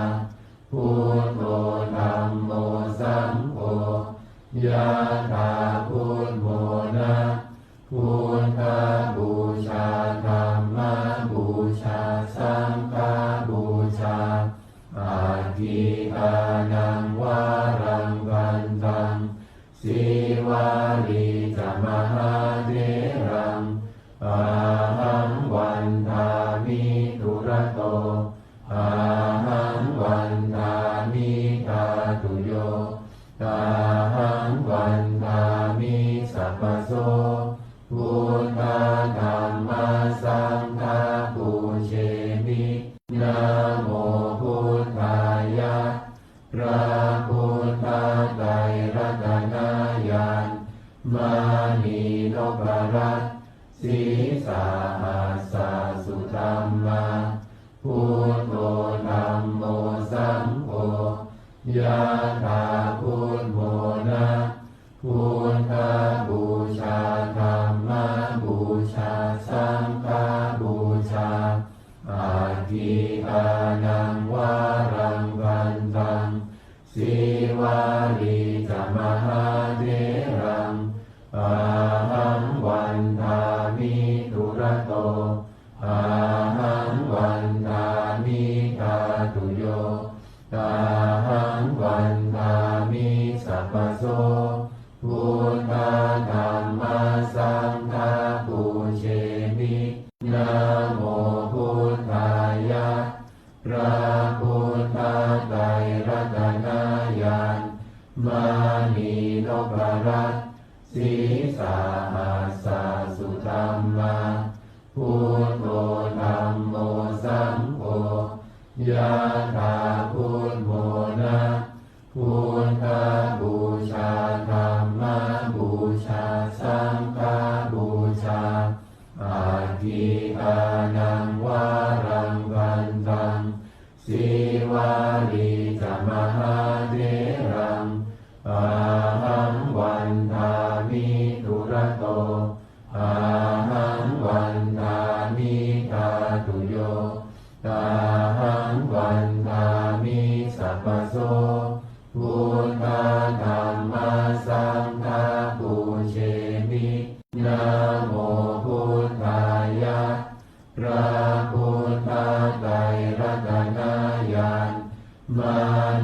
Buddho dhammo saṅgho, yathā buddhamona, buddhapūjā, dhammapūjā, saṅghapūjā, atthi dānaṃ varaṃ bhaddaṃ, Sīvalī ca mahātheraṃ, ahaṃ vandāmi dūrato, ahaṃ vandāmi dhātuyo, ahaṃ vandāmi sabbaso. Buddha dhamma saṅgha pūjemi. Namo buddhāya. พระพุทธไตรรัตนญาณ มณีนพรัตน์ ศรีสหัสสสุธรรมา Buddho dhammo saṅgho, yathā buddhamona, buddhapūjā, dhammapūjā, saṅghapūjā, atthi dānaṃ varaṃ bhaddaṃ, Ahaṃ vandāmi sabbaso buddhā dhammā saṅghā pūjemi. Namo buddhāya. พระพุทธไตรรัตนญาณ มณีนพรัตน์ ศีสหัสสสุธรรมา Buddho dhammo saṅgho, yadā buddhamona, buddhapūjā dhammapūjā saṅghapūjā, aggīdānaṃ varaṃ vandaṃ, Sīvalī ca mahātheraṃ, ahaṃ vandāmi dūrato, ahaṃ vandāmi dhātuyo, ahaṃ vandāmi sabbaso, buddhā dhammā saṅghā pūjemi. Namo buddhāya. พระพุทธไตรรัตนญาณ ม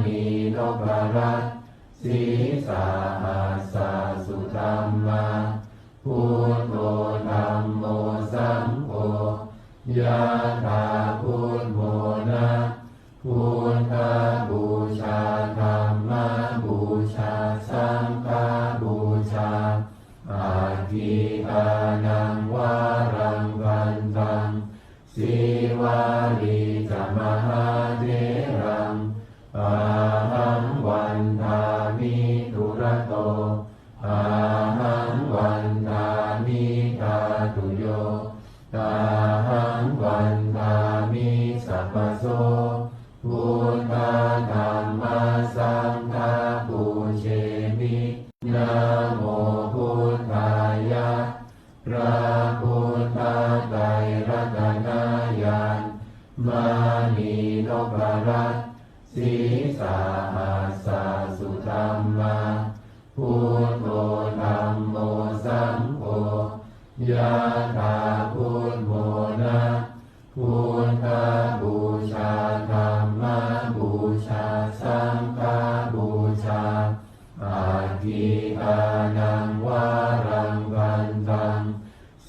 ณีนพรัตน์ ศีสหัสสสุธรรมา Buddho dhammo saṅgho, yadā buddhamona, buddhapūjā dhammapūjā saṅghapūjā, aggīdānaṃ varaṃ vandaṃ, Sīvalī ca mahātheraṃ, ahaṃ vandāmi dūrato, ahaṃ vandāmi dhātuyo, ahaṃ vandāmi sabbaso, buddhā dhammā saṅghā pūjemi. Namo buddhāya. พระพุทธไตรรัตนญาณ มณีนพรัตน์ ศีสหัสสสุธรรมา Buddho dhammo saṅgho, yadā buddhamona, buddhapūjā dhammapūjā saṅghapūjā, aggīdānaṃ varaṃ vandaṃ,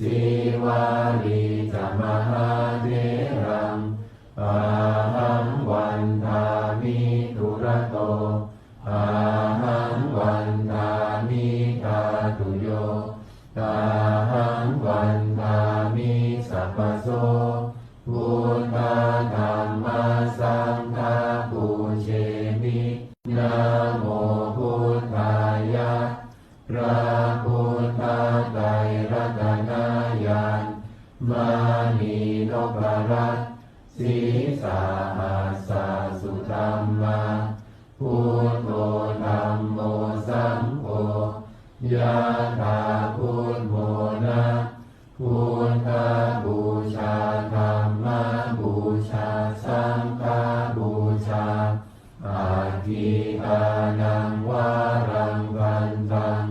Sīvalī ca mahātheraṃ, ahaṃ vandāmi dūrato, ahaṃ vandāmi dhātuyo, ahaṃ vandāmi sabbaso, buddhā dhammā saṅghā pūjemi. Namo buddhāya. พระพุทธไตรรัตนญาณ มณีนพรัตน์ ศีสหัสสสุธรรมา Buddho dhammo saṅgho, yadā buddhamona, buddhapūjā dhammapūjā saṅghapūjā, aggīdānaṃ varaṃ vandaṃ,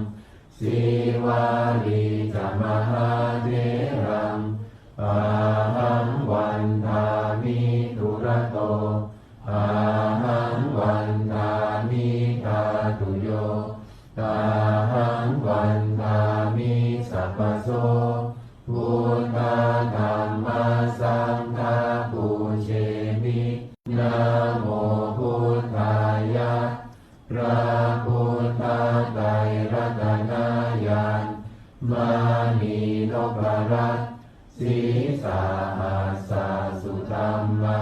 Sīvalī ca mahātheraṃ, ahaṃ vandāmi dūrato, ahaṃ vandāmi dhātuyo, ahaṃ vandāmi sabbaso, buddhā dhammā saṅghā pūjemi. Namo buddhāya. พระพุทธไตรรัตนญาณ มณีนพรัตน์ ศีสหัสสสุธรรมา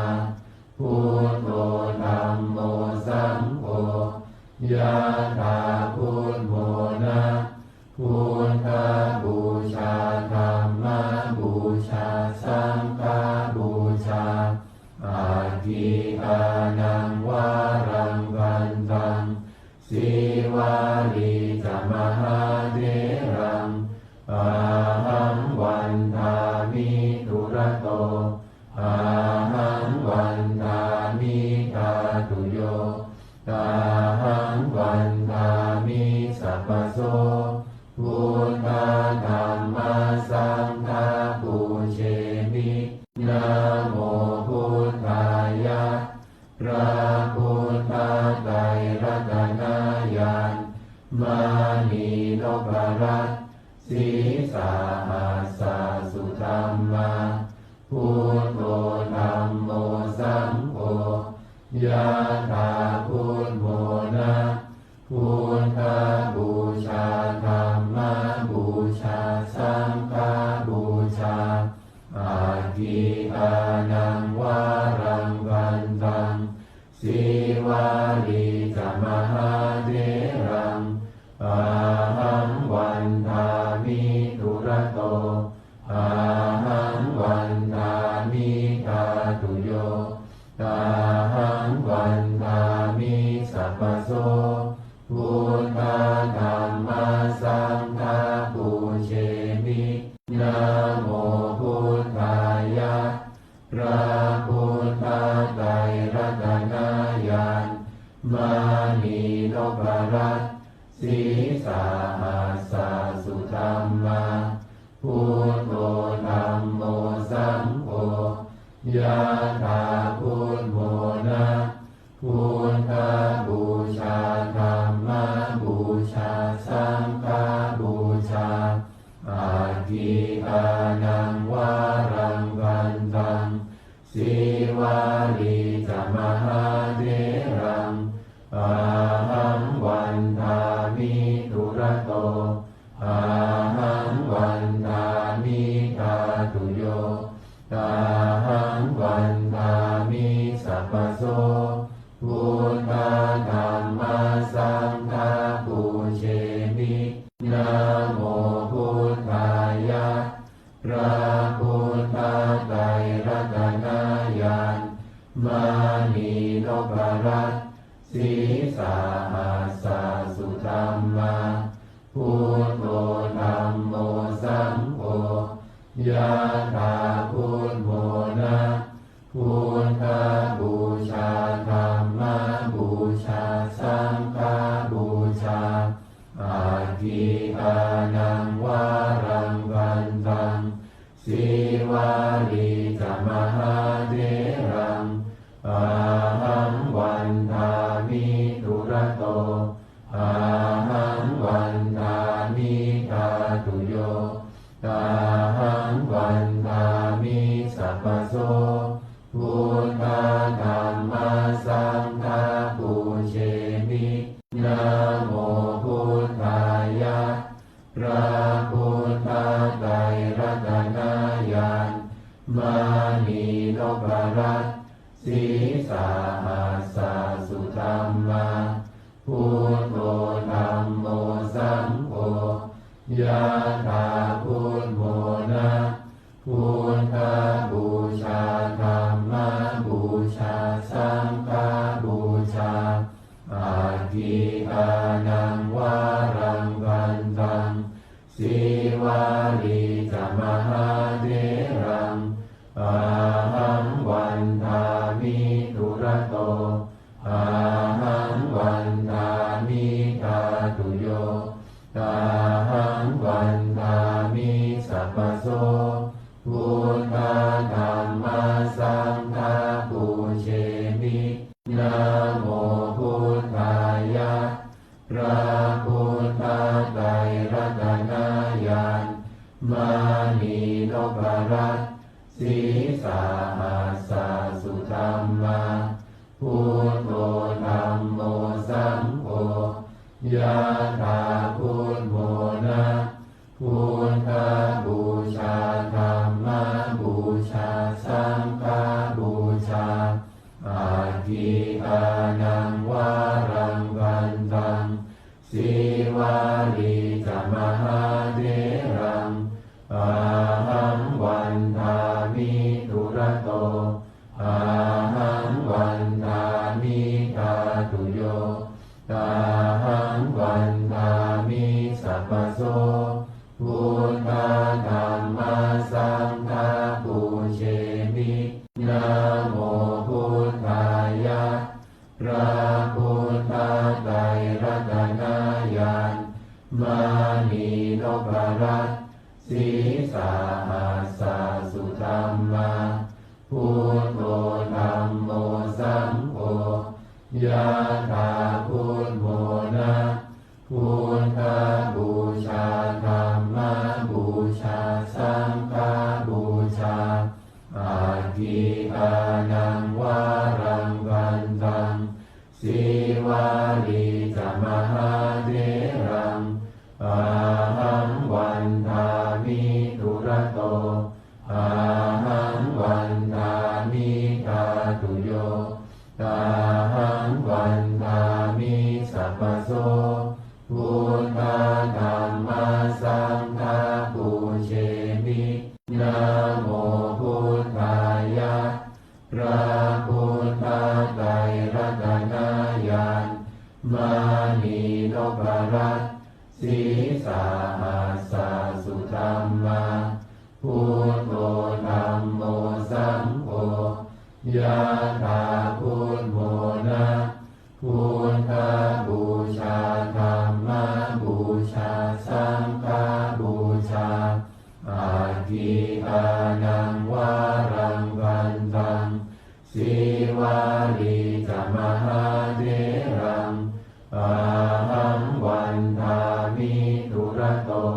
Buddho dhammo saṅgho, yadā buddhamona, buddhapūjā dhammapūjā saṅghapūjā, aggīdānaṃ varaṃ vandaṃ, Sīvalī ca mahātheraṃ, ahaṃ vandāmi dūrato, ahaṃ vandāmi dhātuyo, ahaṃ vandāmi sabbaso, buddhā dhammā saṅghā pūjemi. Namo buddhāya. พระ Buddha ไตรรัตนญาณ มณีนพรัตน์ sīsahassa sudhammā, Buddho Dhammo Saṅgho, yathā Buddho na, Buddhapūjā, Dhammapūjā, Saṅghapūjā, Aggīdānaṃ varaṃ Bhaddaṃ, Sīvalī ca Mahātheraṃ, ahaṃ vandāmi dūrato, ahaṃ vandāmi dhātuyo, ahaṃ vandāmi sabbaso, Buddha Dhamma Saṅgha pūjemi, Namo Buddhāya. พระพุทธไตรรัตนญาณ มณีนพรัตน์ sīsahassa sudhammā, Buddho Dhammo Saṅgho, yathā Buddho na, Buddhapūjā, Dhammapūjā, Saṅghapūjā, Aggīdānaṃ varaṃ Bhaddaṃ, Sīvalī ca Mahātheraṃ, ahaṃ vandāmi dūrato, ahaṃ vandāmi dhātuyo, ahaṃ vandāmi sabbaso, Buddha Dhamma Saṅgha pūjemi, Namo Buddhāya. พระพุทธไตรรัตนญาณ มณีนพรัตน์ sīsahassa sudhammā, Buddho Dhammo Saṅgho, yathā Buddho na, Buddhapūjā, Dhammapūjā, Saṅghapūjā, Aggīdānaṃ varaṃ Bhaddaṃ, Sīvalī ca Mahātheraṃ, ahaṃ vandāmi dūrato, ahaṃ vandāmi dhātuyo, ahaṃ vandāmi sabbaso, Buddha Dhamma Saṅgha pūjemi, Namo Buddhāya. พระพุทธไตรรัตนญาณ มณีนพรัตน์ sīsahassa sudhammā, Buddho Dhammo Saṅgho, yathā Buddho na, Buddhapūjā, Dhammapūjā, Saṅghapūjā, Aggīdānaṃ varaṃ Bhaddaṃ, Sīvalī ca Mahātheraṃ, ahaṃ vandāmi dūrato, ahaṃ vandāmi dhātuyo, ahaṃ vandāmi sabbaso, Buddha Dhamma Saṅgha pūjemi, Namo Buddhāya. พระพุทธไตรรัตนญาณ มณีนพรัตน์ sīsahassa sudhammā, Buddho Dhammo Saṅgho, yathā Buddho na, Buddhapūjā, Dhammapūjā, Saṅghapūjā, Aggīdānaṃ varaṃ Bhaddaṃ, Sīvalī ca Mahātheraṃ, ahaṃ vandāmi dūrato, ahaṃ vandāmi dhātuyo, ahaṃ vandāmi sabbaso, Buddha Dhamma Saṅgha pūjemi, Namo Buddhāya. พระพุทธไตรรัตนญาณ มณีนพรัตน์ sīsahassa sudhammā, Buddho Dhammo Saṅgho, Yathā buddhamona, buddhapūjā, dhammapūjā, saṅghapūjā, aggīdānaṃ varaṃ gandhaṃ, sīvalī ca mahātheraṃ, ahaṃ vandāmi dūrato, ahaṃ vandāmi dhātuyo, ahaṃ vandāmi sabbaso. Buddha dhamma saṅgha pūjemi. Namo buddhāya. พระพุทธไตรรัตนญาณ มณีนพรัตน์ ศรีสหัสสะสุธรรมา Buddho dhammo saṅgho. Yathā buddhamona, buddhapūjā, dhammapūjā, saṅghapūjā, aggīdānaṃ varaṃ gandhaṃ, sīvalī ca mahātheraṃ, ahaṃ vandāmi dūrato,